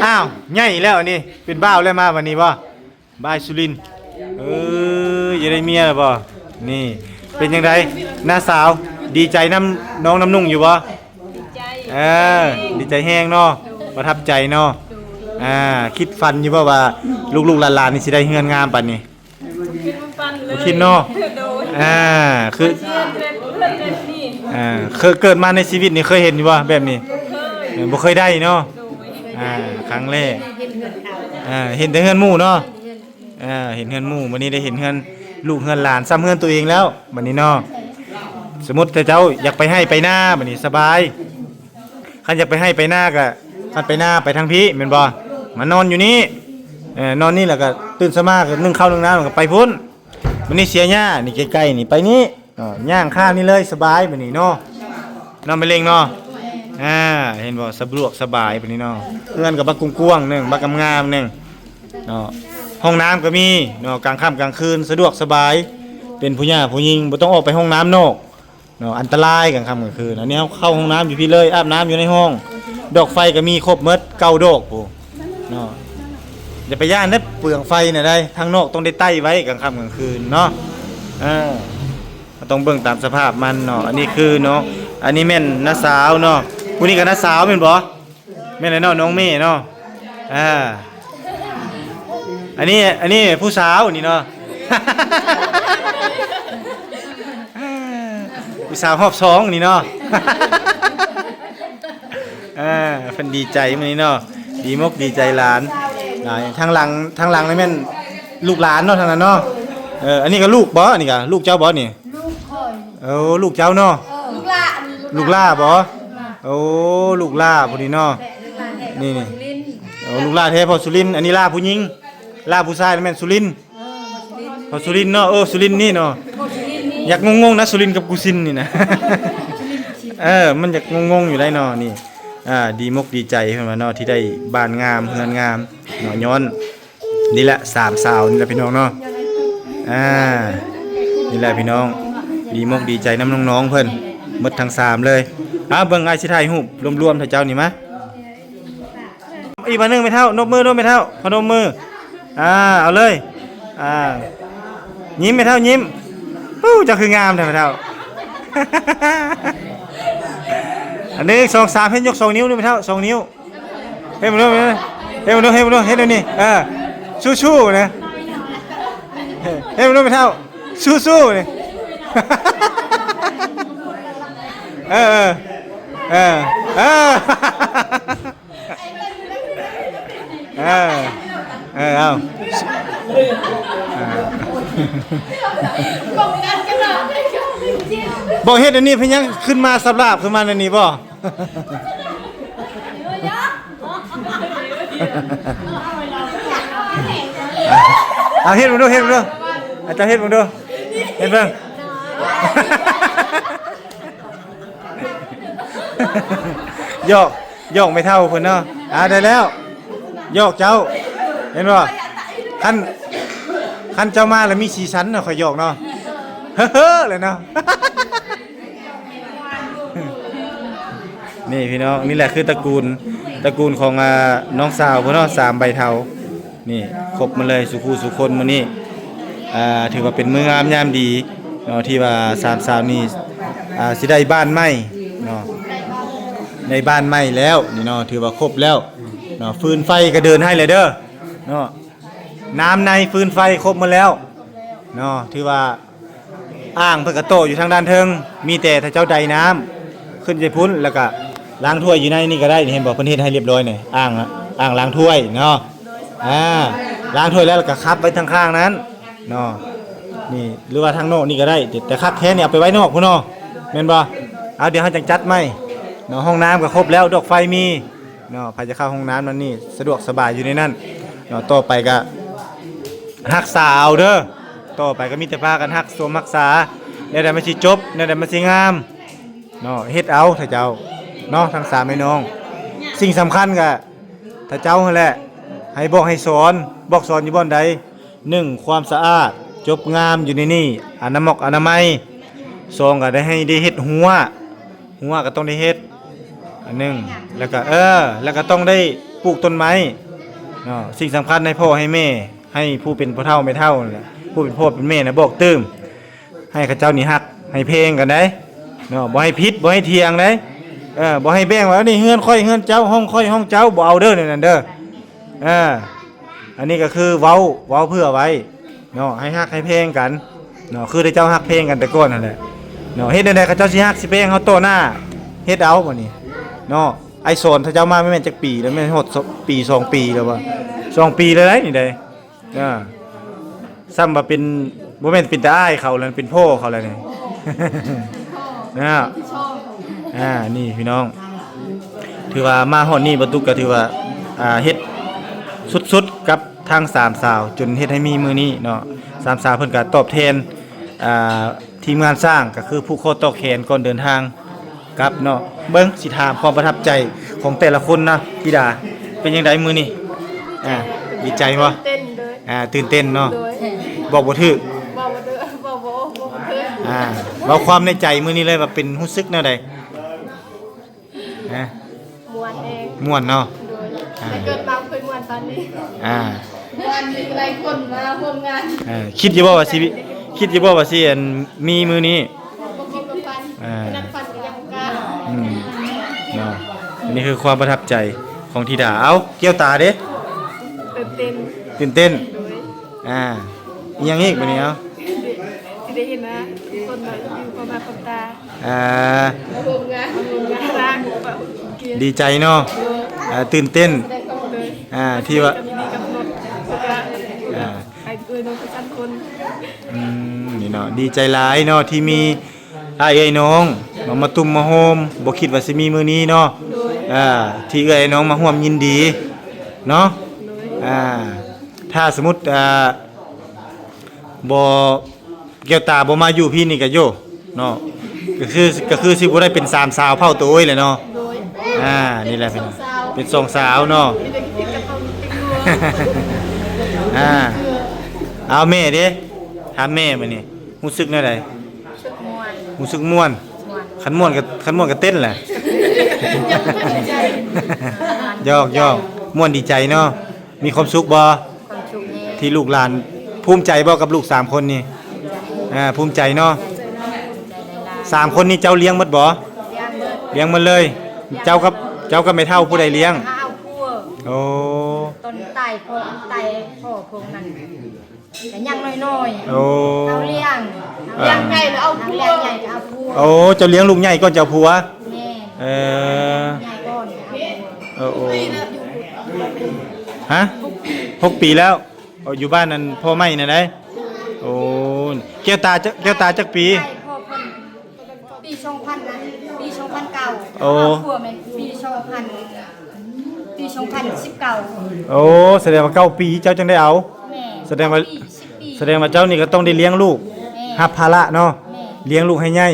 ອ້າວ ໃຫຍ່ແລ້ວ ອັນນີ້ເປັນບ່າວແລ້ວ ມາບັດນີ້ບໍ່? ບ່າວສຸລິນ. ເອີ ຢາກໄດ້ເມຍແລ້ວບໍ່? ນີ້ ເປັນຈັ່ງໃດ ນ້າສາວ ດີໃຈນຳນ້ອງນ້ຳນຸ່ງຢູ່ບໍ່? ດີໃຈ. ເອີ ດີໃຈແຮງເນາະ. ປະທັບໃຈເນາະ. ອ່າ ຄິດຝັນຢູ່ບໍ່ວ່າລູກໆຫຼານໆນີ້ຊິໄດ້ເຮືອນງາມປານນີ້? ບໍ່ຄິດເນາະ. ໂດຍ. ອ່າ ຄື ເອີ ເກີດມາໃນຊີວິດນີ້ເຄີຍເຫັນຢູ່ບໍ່ແບບນີ້? ບໍ່ເຄີຍ. ເອີ ບໍ່ເຄີຍໄດ້ເນາະ. ໂດຍ. ອ່າ ຄັ້ງແລກ. ເຫັນເຮືອນເກົ່າ. ອ່າ ເຫັນແຕ່ເຮືອນໝູ່ເນາະ. ເອີ ເຫັນເຮືອນໝູ່ ມື້ນີ້ໄດ້ເຫັນເຮືອນລູກເຮືອນຫຼານ ສ່ຳເຮືອນຕົວເອງແລ້ວບັດນີ້ເນາະ. ສົມມຸດຖ້າເຈົ້າຢາກໄປໄຮ່ໄປນາບັດນີ້ສະບາຍ. ຄັນຢາກໄປໄຮ່ໄປນາກໍ ຄັນໄປນາໄປທາງພີ້ແມ່ນບໍ່? ມານອນຢູ່ນີ້. ເອີ ນອນນີ້ແລ້ວກໍຕື່ນເຊົ້າມາກໍໜຶ້ງເຂົ້າໜຶ້ງນ້ຳ ແລ້ວກໍໄປພຸ້ນ. ບັດນີ້ເສຍຫຍ້ານີ້ໃກ້ໆນີ້ ໄປນີ້. ເນາະ ຍ່າງຂ້າມນີ້ເລີຍ ສະບາຍບັດນີ້ເນາະ ເນາະ ແມ່ເລັງເນາະ. ອ່າ ເຫັນບໍ່ ສະດວກສະບາຍບັດນີ້ເນາະ. ເຮືອນກໍບັກກວ້າງໆໜຶ່ງ ບັກງາມໆໜຶ່ງເນາະ. ຫ້ອງນ້ຳກໍມີເນາະ ກາງຄ່ຳກາງຄືນສະດວກສະບາຍ. ເປັນຜູ້ຍ່າຜູ້ຍິງບໍ່ຕ້ອງອອກໄປຫ້ອງນ້ຳນອກເນາະ ອັນຕະລາຍກາງຄ່ຳກາງຄືນ. ອັນນີ້ເຮົາເຂົ້າຫ້ອງນ້ຳຢູ່ພີ້ເລີຍ ອາບນ້ຳຢູ່ໃນຫ້ອງ. ດອກໄຟກໍມີຄົບໝົດ ເກົ້າດອກພຸ້ນ. ເນາະ ຢ່າໄປຢ້ານເດີ ເປືອງໄຟນະໄດ໋. ທາງນອກຕ້ອງໄດ້ໄຕ້ໄວ້ກາງຄ່ຳກາງຄືນເນາະ. ເອີ ເຮົາຕ້ອງເບິ່ງຕາມສະພາບມັນເນາະ. ອັນນີ້ຄືເນາະ ອັນນີ້ແມ່ນນ້າສາວເນາະ. ຜູ້ນີ້ກໍນ້າສາວແມ່ນບໍ່? ແມ່ນແຫຼະເນາະ ນ້ອງເມເນາະ. ອ່າ ອັນນີ້ ອັນນີ້ຜູ້ສາວນີ້ເນາະ. ຜູ້ສາວຮອບສອງນີ້ເນາະ. ເອີ ເພິ່ນດີໃຈມື້ນີ້ເນາະ ດີມົກດີໃຈຫຼານ. ອ່າ ທາງຫຼັງ ທາງຫຼັງນີ້ແມ່ນລູກຫຼານເນາະ ທາງນັ້ນເນາະ. ເອີ ອັນນີ້ກໍລູກບໍ່? ອັນນີ້ກໍລູກເຈົ້າບໍ່ນີ້? ລູກຂ້ອຍ. ໂອ້ ລູກເຈົ້າເນາະ. ເອີ ລູກຫຼ້າ ລູກຫຼ້າບໍ່? ລູກຫຼ້າ. ໂອ້ ລູກຫຼ້າຜູ້ນີ້ເນາະ. ແບບລູກຫຼ້າແທ້ ນີ້ ນີ້ ພໍ່ສຸລິນ. ໂອ້ ລູກຫຼ້າແທ້ພໍ່ສຸລິນ. ອັນນີ້ຫຼ້າຜູ້ຍິງ ຫຼ້າຜູ້ຊາຍແມ່ນສຸລິນ. ເອີ ພໍ່ສຸລິນເນາະ. ເອີ ສຸລິນນີ້ເນາະ. ຢາກງົງໆນະ ສຸລິນກັບກູຊິນນີ້ນະ. ເອີ ມັນຢາກງົງໆຢູ່ໄດ໋ເນາະ. ນີ້ ອ່າ ດີມົກດີໃຈເພິ່ນວ່າເນາະ ທີ່ໄດ້ບ້ານງາມເຮືອນງາມເນາະ ຍ້ອນນີ້ແຫຼະ ສາມສາວນີ້ແຫຼະພີ່ນ້ອງເນາະ. ອ່າ ນີ້ແຫຼະພີ່ນ້ອງ ດີມົກດີໃຈນຳນ້ອງໆເພິ່ນໝົດທັງສາມເລີຍ. ອ່າ ເບິ່ງ ອ້າຍຊິຖ່າຍຮູບລວມໆ ຖ້າເຈົ້ານີ້ມາ. ອີກບາດໜຶ່ງແມ່ເຖົ້າ ນົບມືໂລດແມ່ເຖົ້າ ພະນົມມື. ອ່າ ເອົາເລີຍ. ອ່າ ຍິ້ມແມ່ເຖົ້າ ຍິ້ມ. ໂອ້ ເຈົ້າຄືງາມແທ້ແມ່ເຖົ້າ. ອັນໜຶ່ງ ສອງ ສາມ ເຮັດ ຍົກສອງນິ້ວດູແມ່ເຖົ້າ ສອງນິ້ວ. ເຮັດເບິ່ງດູ ເຮັດເບິ່ງດູ ເຮັດເບິ່ງດູ ເຮັດແນວນີ້. ເອີ ສູ້ໆນະ. ເຮັດເບິ່ງດູແມ່ເຖົ້າ ສູ້ໆນີ້. ເອີ ເອີ ເອີ ເອີ. ເອີ ເອີ ເອົາ ເອີ ບໍ່ເຮັດອັນນີ້ເປັນຫຍັງ ຂຶ້ນມາສຳລາບ ຂຶ້ນມາອັນນີ້ບໍ່? ເອົາເຮັດເບິ່ງດູ ເຮັດເບິ່ງດູ ອາຈານເຮັດເບິ່ງດູ ເຮັດເບິ່ງ. ຢອກ ຢອກແມ່ເຖົ້າເພິ່ນເນາະ. ອ່າ ໄດ້ແລ້ວ ຢອກເຈົ້າ ເຫັນບໍ່? ຄັນ ຄັນເຈົ້າມາແລ້ວມີສີສັນເນາະ ຂ້ອຍຢອກເນາະ. ເຮີ້ໆເລີຍເນາະ. ນີ້ພີ່ນ້ອງ ນີ້ແຫຼະຄືຕະກູນ ຕະກູນຂອງ ອ່າ ນ້ອງສາວເພິ່ນເນາະ ສາມໃບເທົາ. ນີ້ຄົບມາເລີຍສູ່ຄູ່ສູ່ຄົນມື້ນີ້. ອ່າ ຖືວ່າເປັນມື້ງາມຍາມດີເນາະ ທີ່ວ່າສາມສາວນີ້ ອ່າ ຊິໄດ້ບ້ານໃໝ່ເນາະ ໄດ້ບ້ານໃໝ່ແລ້ວນີ້ເນາະ ຖືວ່າຄົບແລ້ວເນາະ. ຟືນໄຟກໍເດີນໃຫ້ແລ້ວເດີເນາະ ນ້ຳໃນຟືນໄຟຄົບໝົດແລ້ວເນາະ. ຖືວ່າ ອ່າງເພິ່ນກະຕໍ່ຢູ່ທາງດ້ານເທິງ ມີແຕ່ຖ້າເຈົ້າໄດນ້ຳຂຶ້ນໄປພຸ້ນ ແລ້ວກະລ້າງຖ້ວຍຢູ່ໃນນີ້ກະໄດ້. ນີ້ເຫັນບໍ່ ເພິ່ນເຮັດໃຫ້ລຽບຮ້ອຍນີ້ ອ່າງ ອ່າງລ້າງຖ້ວຍເນາະ. ອ່າ ລ້າງຖ້ວຍແລ້ວ ແລ້ວກໍຂັບໄວ້ທາງຂ້າງນັ້ນເນາະ. ນີ້ ຫຼືວ່າທາງນອກນີ້ກໍໄດ້ ແຕ່ຄັກແທ້ນີ້ເອົາໄປໄວ້ນອກພຸ້ນເນາະ ແມ່ນບໍ່? ເອົາ ດຽວເຮົາຈັ່ງຈັດໃໝ່ເນາະ. ຫ້ອງນ້ຳກໍຄົບແລ້ວ ດອກໄຟມີເນາະ. ໃຜຈະເຂົ້າຫ້ອງນ້ຳນັ້ນນີ້ ສະດວກສະບາຍຢູ່ໃນນັ້ນເນາະ. ຕໍ່ໄປກໍຮັກສາເອົາເດີ. ຕໍ່ໄປກໍມີແຕ່ພາກັນຮັກສວມຮັກສາ ແນວໃດມັນຊິຈົບ ແນວໃດມັນຊິງາມເນາະ. ເຮັດເອົາ ຖ້າເຈົ້າເນາະ ທັງສາມແມ່ນ້ອງ. ສິ່ງສຳຄັນກໍ ຖ້າເຈົ້າຫັ້ນແຫຼະ ໃຫ້ບອກໃຫ້ສອນ. ບອກສອນຢູ່ບ່ອນໃດ? ໜຶ່ງ ຄວາມສະອາດ ຈົບງາມຢູ່ໃນນີ້ ອະນາໝົກອະນາໄມ. ສອງ ກໍໄດ້ໃຫ້ໄດ້ເຮັດຮົ້ວ ຮົ້ວກໍຕ້ອງໄດ້ເຮັດອັນໜຶ່ງ. ແລ້ວກໍ ເອີ ແລ້ວກໍຕ້ອງໄດ້ປູກຕົ້ນໄມ້ເນາະ. ສິ່ງສຳຄັນໃຫ້ພໍ່ໃຫ້ແມ່ ໃຫ້ຜູ້ເປັນພໍ່ເຖົ້າແມ່ເຖົ້ານັ້ນແຫຼະ ຜູ້ເປັນພໍ່ເປັນແມ່ນະ ບອກຕື່ມ ໃຫ້ເຂົາເຈົ້ານີ້ຮັກໃຫ້ແພງກັນໄດ໋ເນາະ. ບໍ່ໃຫ້ຜິດ ບໍ່ໃຫ້ຖຽງໄດ໋. ເອີ ບໍ່ໃຫ້ແບ່ງວ່າ ນີ້ເຮືອນຂ້ອຍເຮືອນເຈົ້າ ຫ້ອງຂ້ອຍຫ້ອງເຈົ້າ ບໍ່ເອົາເດີ ແນວນັ້ນເດີ. ເອີ ອັນນີ້ກໍຄືເວົ້າ ເວົ້າເພື່ອໄວ້ເນາະ ໃຫ້ຮັກໃຫ້ແພງກັນເນາະ ຄືທີ່ເຈົ້າຮັກແພງກັນແຕ່ກ່ອນຫັ້ນແຫຼະເນາະ. ເຮັດແນວໃດເຂົາເຈົ້າຊິຮັກຊິແພງເຮົາຕໍ່ໜ້າ ເຮັດເອົາບັດນີ້ເນາະ. ອ້າຍສອນ ຖ້າເຈົ້າມາແມ່ນຈັກປີແລ້ວ? ແມ່ນຮອດສອງ ປີ ສອງປີແລ້ວບໍ່? ສອງປີແລ້ວໄດ໋ນີ້ໄດ໋. ອ່າ ຊ້ຳວ່າເປັນ ບໍ່ແມ່ນເປັນຕາອ້າຍເຂົາແລ້ວ ເປັນພໍ່ເຂົາແລ້ວນີ້ ເນາະ. ອ່າ ນີ້ພີ່ນ້ອງ ຖືວ່າມາຮອດນີ້ ບໍ່ຕຸກກໍຖືວ່າ ອ່າ ເຮັດສຸດໆກັບທາງສາມສາວ ຈົນເຮັດໃຫ້ມີມື້ນີ້ເນາະ. ສາມສາວເພິ່ນກໍຕອບແທນ ອ່າ ທີມງານຊ່າງ ກໍຄືຜູກຂໍ້ຕໍ່ແຂນກ່ອນເດີນທາງກັບເນາະ. ເບິ່ງ ຊິຖາມຄວາມປະທັບໃຈຂອງແຕ່ລະຄົນນະ ທິດາ ເປັນຈັ່ງໃດມື້ນີ້? ອ່າ ດີໃຈບໍ່? ຕື່ນເຕັ້ນເດີ. ອ່າ ຕື່ນເຕັ້ນເນາະ. ໂດຍ. ບອກບໍ່ຖືກ. ບອກບໍ່ຖືກ ບອກບໍ່ອອກ ບອກບໍ່ຖືກ. ອ່າ ເວົ້າຄວາມໃນໃຈມື້ນີ້ເລີຍວ່າເປັນ ຮູ້ສຶກແນວໃດ? ຮະ? ມ່ວນແຮງ. ມ່ວນເນາະ. ໂດຍ. ອ່າ ແຕ່ເກີດມາບໍ່ເຄີຍມ່ວນປານນີ້. ອ່າ ມ່ວນມີຫຼາຍຄົນມາຮ່ວມງານ. ເອີ ຄິດຢູ່ບໍ່ວ່າຊິ ຄິດຢູ່ບໍ່ວ່າຊິ ອັນ ມີມື້ນີ້? ບໍ່ຄິດບໍ່ຝັນ. ອ່າ ຂະໜາດຝັນກໍຍັງບໍ່ກ້າ. ອືມ ເນາະ. ອັນນີ້ຄືຄວາມປະທັບໃຈຂອງທິດາ. ເອົ້າ ແກ້ວຕາເດ້? ຕື່ນເຕັ້ນ. ຕື່ນເຕັ້ນ. ໂດຍ. ອ່າ ອີ່ຫຍັງອີກບັດນີ້? ເອົ້າ ຊິໄດ້ເຫັນໜ້າຄົນມາຢູ່ພ້ອມໜ້າພ້ອມຕາ. ອ່າ ມາຮ່ວມງານ ມາຮ່ວມງານ. ດີໃຈເນາະ. ອ່າ ຕື່ນເຕັ້ນ. ອ່າ ທີ່ວ່າ ອ່າ ໄປເອີຍນ້ອງທັງສາມຄົນ. ອືມ ນີ້ເນາະ ດີໃຈຫຼາຍເນາະ ທີ່ມີອ້າຍເອື້ອຍນ້ອງເນາະ ມາຕຸ້ມມາໂຮມ ບໍ່ຄິດວ່າຊິມີມື້ນີ້ເນາະ. ໂດຍ. ອ່າ ທີ່ເອື້ອຍນ້ອງມາຮ່ວມຍິນດີເນາະ. ໂດຍ. ອ່າ ຖ້າສົມມຸດ ອ່າ ບໍ່ ແກ້ວຕາບໍ່ມາຢູ່ພີ້ນີ້ກະໂຍເນາະ ກະຄື ກະຄືຊິບໍ່ໄດ້ເປັນສາມສາວເຜົ່າໂຕເອີຍແຫຼະເນາະ. ໂດຍ. ອ່າ ນີ້ແຫຼະເປັນ ເປັນສອງສາວ ເປັນສອງສາວເນາະ. ມີແຕ່ຄິດກັບເຮົາເປັນຫົວ. ອ່າ ເອົາແມ່ເດ້ ຖາມແມ່ມື້ນີ້ ຮູ້ສຶກແນວໃດ? ຮູ້ສຶກມ່ວນ. ຮູ້ສຶກມ່ວນ. ມ່ວນ. ຄັນມ່ວນກະ ຄັນມ່ວນກະເຕັ້ນແຫຼະ. ຢອກໆ ມ່ວນດີໃຈເນາະ. ມີຄວາມສຸກບໍ່? ຄວາມສຸກແຮງ. ທີ່ລູກຫຼານ ພູມໃຈບໍ່ກັບລູກສາມຄົນນີ້? ອ່າ ພູມໃຈເນາະ. ສາມຄົນນີ້ເຈົ້າລ້ຽງໝົດບໍ່? ລ້ຽງໝົດ. ລ້ຽງໝົດເລີຍ. ເຈົ້າກັບ ເຈົ້າກັບແມ່ເຖົ້າຜູ້ໃດລ້ຽງ? ຫາເອົາຜົວ. ໂອ້ ຕອນຕາຍພໍ່ ຕາຍພໍ່ພວກນັ້ນ ກະຍັງນ້ອຍໆ. ໂອ້ ເຮົາລ້ຽງ ເອີ ລ້ຽງໃຫຍ່ແລ້ວເອົາຜົວ. ລ້ຽງໃຫຍ່ກະເອົາຜົວ. ໂອ້ ເຈົ້າລ້ຽງລູກໃຫຍ່ກ່ອນຈະເອົາຜົວ? ແມ່ນ. ເອີ ໃຫຍ່ກ່ອນ. ເອີ ໂອ້ ຮະ ຫົກປີແລ້ວ. ເອີ ຢູ່ບ້ານນັ້ນພໍ່ໃໝ່ນັ້ນໃດ໋. ໂອ້ ແກ້ວຕາ ແກ້ວຕາຈັກປີ? ໃຫຍ່ພໍ່ເພິ່ນ ປີສອງພັນ ປີສອງພັນເກົ້າ. ໂອ້ ເອົາຜົວແມ່ນປີສອງພັນ ປີສອງພັນສິບເກົ້າ. ໂອ້ ສະແດງວ່າເກົ້າປີເຈົ້າຈັ່ງໄດ້ເອົາ. ແມ່ນ. ສະແດງວ່າ ສິບປີ ສະແດງວ່າເຈົ້ານີ້ກະຕ້ອງໄດ້ລ້ຽງລູກ. ແມ່ນ. ຮັບພາລະເນາະ. ແມ່ນ. ລ້ຽງລູກໃຫ້ໃຫຍ່.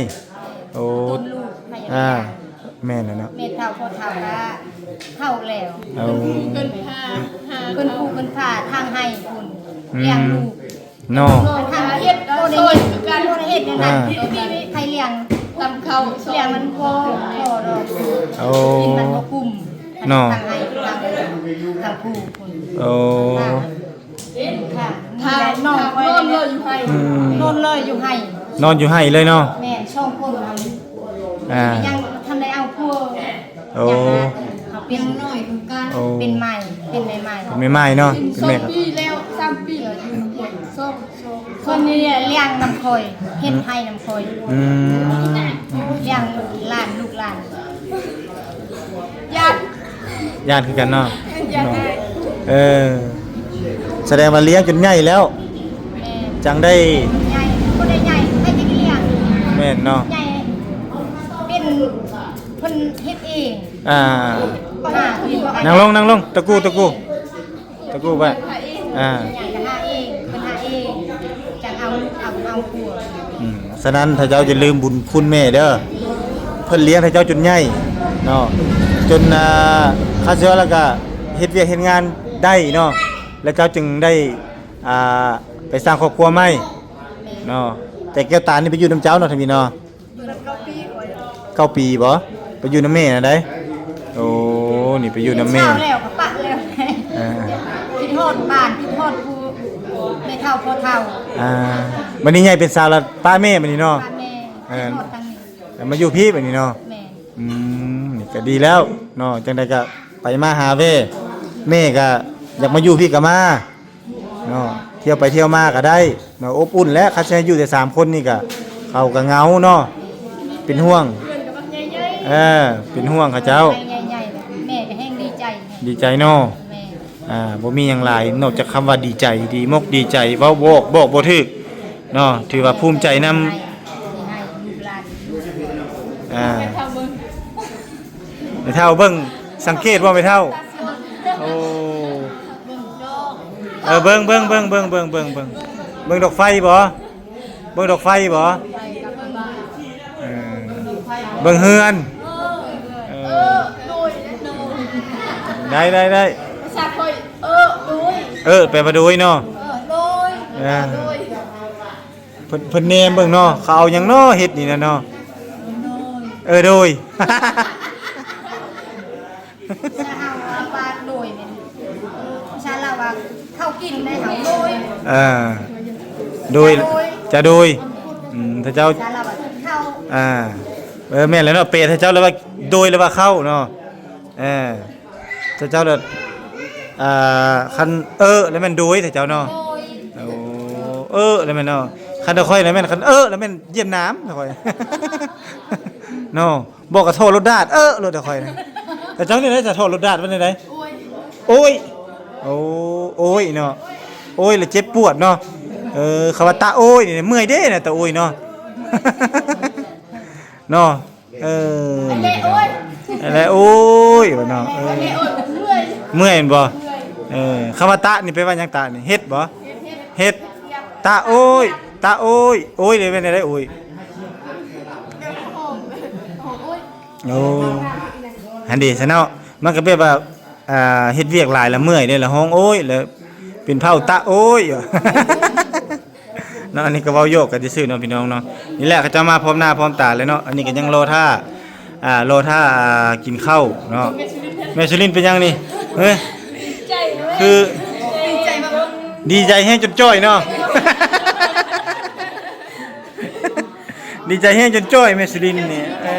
ໂອ້ ຕົ້ນລູກໃຫ້ ອ່າ ຍາຍ. ແມ່ນແຫຼະເນາະ. ແມ່ເຖົ້າພໍ່ເຖົ້າກະເຖົ້າແລ້ວ. ໂອ້ ເພິ່ນປູກເພິ່ນຜາ ເພິ່ນປູກເພິ່ນຜາທາງໄຮ່ພຸ້ນ. ອືມ ລ້ຽງລູກເນາະ. ທາງເຮັດບໍ່ໄດ້ເຮັດ ບໍ່ໄດ້ເຮັດແນວນັ້ນ. ອ່າ ໃຫ້ລ້ຽງ ຕຳເຂົ້າ ລ້ຽງມັນບໍ່ພໍດອກ. ໂອ້ ກິນມັນບໍ່ກຸ້ມເນາະ. ທາງໄຮ່ ທາງ ທາງຜູ້ພຸ້ນ. ໂອ້ ທາງ ທາງ ທາງ ນອນເລີຍຢູ່ໄຮ່. ອືມ ນອນເລີຍຢູ່ໄຮ່. ນອນຢູ່ໄຮ່ເລີຍເນາະ. ແມ່ນ ສອງຄົນ. ອ່າ ຍັງບໍ່ທັນໄດ້ເອົາຜົວ. ໂອ້ ເປັນນ້ອຍຄືກັນ. ໂອ້ ເປັນໃໝ່ ເປັນໃໝ່ໆ. ເປັນໃໝ່ໆເນາະ. ເປັນແມ່ ສອງປີແລ້ວ ສາມປີແລ້ວ ຢູ່ນຳຂ້ອຍ. ສອງ ສອງ ຄົນນີ້ລ້ຽງນຳຂ້ອຍ ເຮັດໄຮ່ນຳຂ້ອຍ. ອືມ ລ້ຽງຫຼານ ລູກຫຼານ. ຢ້ານ ຢ້ານຄືກັນເນາະ. ຢ້ານ. ເອີ ສະແດງວ່າລ້ຽງຈົນໃຫຍ່ແລ້ວ ແມ່ນ ຈັ່ງໄດ້ ໃຫຍ່ ບໍ່ໄດ້ໃຫຍ່ ໃຜຈະລ້ຽງ ແມ່ນເນາະ ໃຫຍ່ເປັນ ເພິ່ນເຮັດເອງ ອ່າ ຫາເພິ່ນບໍ່ ນັ່ງລົງ ນັ່ງລົງ ຕະກູ້ ຕະກູ້ ຕະກູ້ໄວ້ ອ່າ ໃຫຍ່ກໍຫາເອງ ເພິ່ນຫາເອງ ຈັ່ງເອົາ ເອົາ ເອົາຜົວ ອືມ ສະນັ້ນ ຖ້າເຈົ້າຢ່າລືມບຸນຄຸນແມ່ເດີ ເພິ່ນລ້ຽງໃຫ້ເຈົ້າຈົນໃຫຍ່ເນາະ ຈົນ ອ່າ ຂ້າເຊື່ອແລ້ວກໍເຮັດວຽກເຮັດງານໄດ້ເນາະ ແລ້ວເຈົ້າຈຶ່ງໄດ້ ອ່າ ໄປສ້າງຄອບຄົວໃໝ່ເນາະ ແຕ່ແກ້ວຕານີ້ໄປຢູ່ນຳເຈົ້າເນາະ ທຳອິດເນາະ ຢູ່ນຳເກົ້າປີ ເກົ້າປີບໍ? ໄປຢູ່ນຳແມ່ນະໄດ໋ ໂອ້ ນີ້ໄປຢູ່ນຳແມ່ ເຖົ້າແລ້ວກໍປະແລ້ວ ອ່າ ຄິດຮອດບ້ານ ຄິດຮອດຜູ້ແມ່ເຖົ້າພໍ່ເຖົ້າ ອ່າ ບັດນີ້ໃຫຍ່ເປັນສາວລະປະແມ່ບັດນີ້ເນາະ ປະແມ່ ເອີ ຄິດຮອດທາງນີ້ ແລ້ວມາຢູ່ພີ້ບັດນີ້ເນາະ ແມ່ນ ອືມ ນີ້ກໍດີແລ້ວເນາະ ຈັ່ງໃດກໍໄປມາຫາແວ່ ແມ່ກໍຢາກມາຢູ່ພີ້ກໍມາ ເນາະ ທ່ຽວໄປທ່ຽວມາກໍໄດ້ເນາະ ອົບອຸ່ນແຫຼະ ຄັນຊິໃຫ້ຢູ່ແຕ່ສາມຄົນນີ້ກໍ ເຂົາກໍເຫງົາເນາະ ເປັນຫ່ວງ ເອີ ເປັນຫ່ວງເຂົາເຈົ້າ ໃຫຍ່ໆ ແມ່ກໍແຮງດີໃຈ ດີໃຈເນາະ ແມ່ນ ອ່າ ບໍ່ມີຫຍັງຫຼາຍ ນອກຈາກຄຳວ່າດີໃຈ ດີມົກດີໃຈ ເວົ້າບອກ ບອກບໍ່ຖືກເນາະ ຖືວ່າພູມໃຈນຳ ທີ່ໃຫ້ລູກຫຼານ ອ່າ ແມ່ເຖົ້າເບິ່ງ ແມ່ເຖົ້າເບິ່ງ ສັງເກດບໍ່ແມ່ເຖົ້າ? ໂອ້ ເອີ ເບິ່ງ ເບິ່ງ ເບິ່ງ ເບິ່ງ ເບິ່ງ ເບິ່ງ ເບິ່ງ ເບິ່ງດອກໄຟບໍ່? ເບິ່ງດອກໄຟບໍ່? ເອີ ເບິ່ງເຮືອນ ເອີ ໄດ້ ໄດ້ ໄດ້ ພາສາຂ້ອຍ ເອີ ໂດຍ ເອີ ແປວ່າໂດຍເນາະ ເອີ ໂດຍ ເອີ ໂດຍ ເພິ່ນ ເພິ່ນແນມເບິ່ງເນາະ ເຂົາເອົາຫຍັງເນາະເຮັດນີ້ນະເນາະ ໂດຍ ເອີ ໂດຍ ພາສາເຮົາວ່າໂດຍແມ່ນ ເອີ ພາສາລາວວ່າເຂົ້າກິນໄດ້ເຮົາໂດຍ ເອີ ໂດຍ ຈະໂດຍ ຈະໂດຍ ອືມ ຖ້າເຈົ້າ ພາສາລາວວ່າກິນເຂົ້າ ອ່າ ເອີ ແມ່ນແລ້ວເນາະ ແປຖ້າເຈົ້າແລ້ວວ່າໂດຍ ແລ້ວວ່າເຂົ້າເນາະ ເອີ ເຈົ້າ ເຈົ້າລະ ອ່າ ຄັນເອີ ແລ້ວແມ່ນໂດຍ ເຈົ້າເນາະ ໂດຍ ໂອ້ ເອີ ແລ້ວແມ່ນເນາະ ຄັນຂອງຂ້ອຍແລ້ວແມ່ນ ຄັນເອີ ແລ້ວແມ່ນຢຽບໜາມ ຂ້ອຍ ເນາະ ບໍ່ກໍທໍ່ລົດດາດ ເອີ ລົດຂ້ອຍນະ ແຕ່ເຈົ້ານີ້ໄດ໋ ຖ້າທໍ່ລົດດາດວ່າແນວໃດ? ໂອ້ຍ ໂອ້ຍ ໂອ້ ໂອ້ຍເນາະ ໂອ້ຍ ແລ້ວເຈັບປວດເນາະ ເອີ ຄຳວ່າຕາໂອ້ຍນີ້ເມື່ອຍເດ້ນະ ຕາໂອ້ຍເນາະ ເນາະ. ເອີ ແລ້ວໂອ້ຍ ວ່າເນາະ ເອີ ເມື່ອຍແມ່ນບໍ່? ເອີ ຄຳວ່າຕະນີ້ແປວ່າຫຍັງ? ຕະນີ້ເຮັດບໍ່? ເຮັດ ຕະໂອ້ຍ ຕະໂອ້ຍ ໂອ້ຍນີ້ແມ່ນແນວໃດໂອ້ຍ? ໂອ້ ຫັ້ນເດຊະເນາະ ມັນກໍແປວ່າ ອ່າ ເຮັດວຽກຫຼາຍລະເມື່ອຍເດ້ ລະຮ້ອງໂອ້ຍ ລະເປັນເຜົ່າຕະໂອ້ຍ. ເນາະ ອັນນີ້ກໍເວົ້າຢອກກັນຊື່ໆເນາະພີ່ນ້ອງເນາະ ນີ້ແຫຼະເຂົາເຈົ້າມາພ້ອມໜ້າພ້ອມຕາແລ້ວເນາະ ອັນນີ້ກໍຍັງລໍຖ້າ ອ່າ ລໍຖ້າ ອ່າ ກິນເຂົ້າເນາະ ແມ່ສຸລິນເປັນຫຍັງນີ້ ເອີ ຄື ດີໃຈແຮງຈົນຈ້ອຍເນາະ ດີໃຈແຮງຈົນຈ້ອຍແມ່ສຸລິນນີ້ ເອີ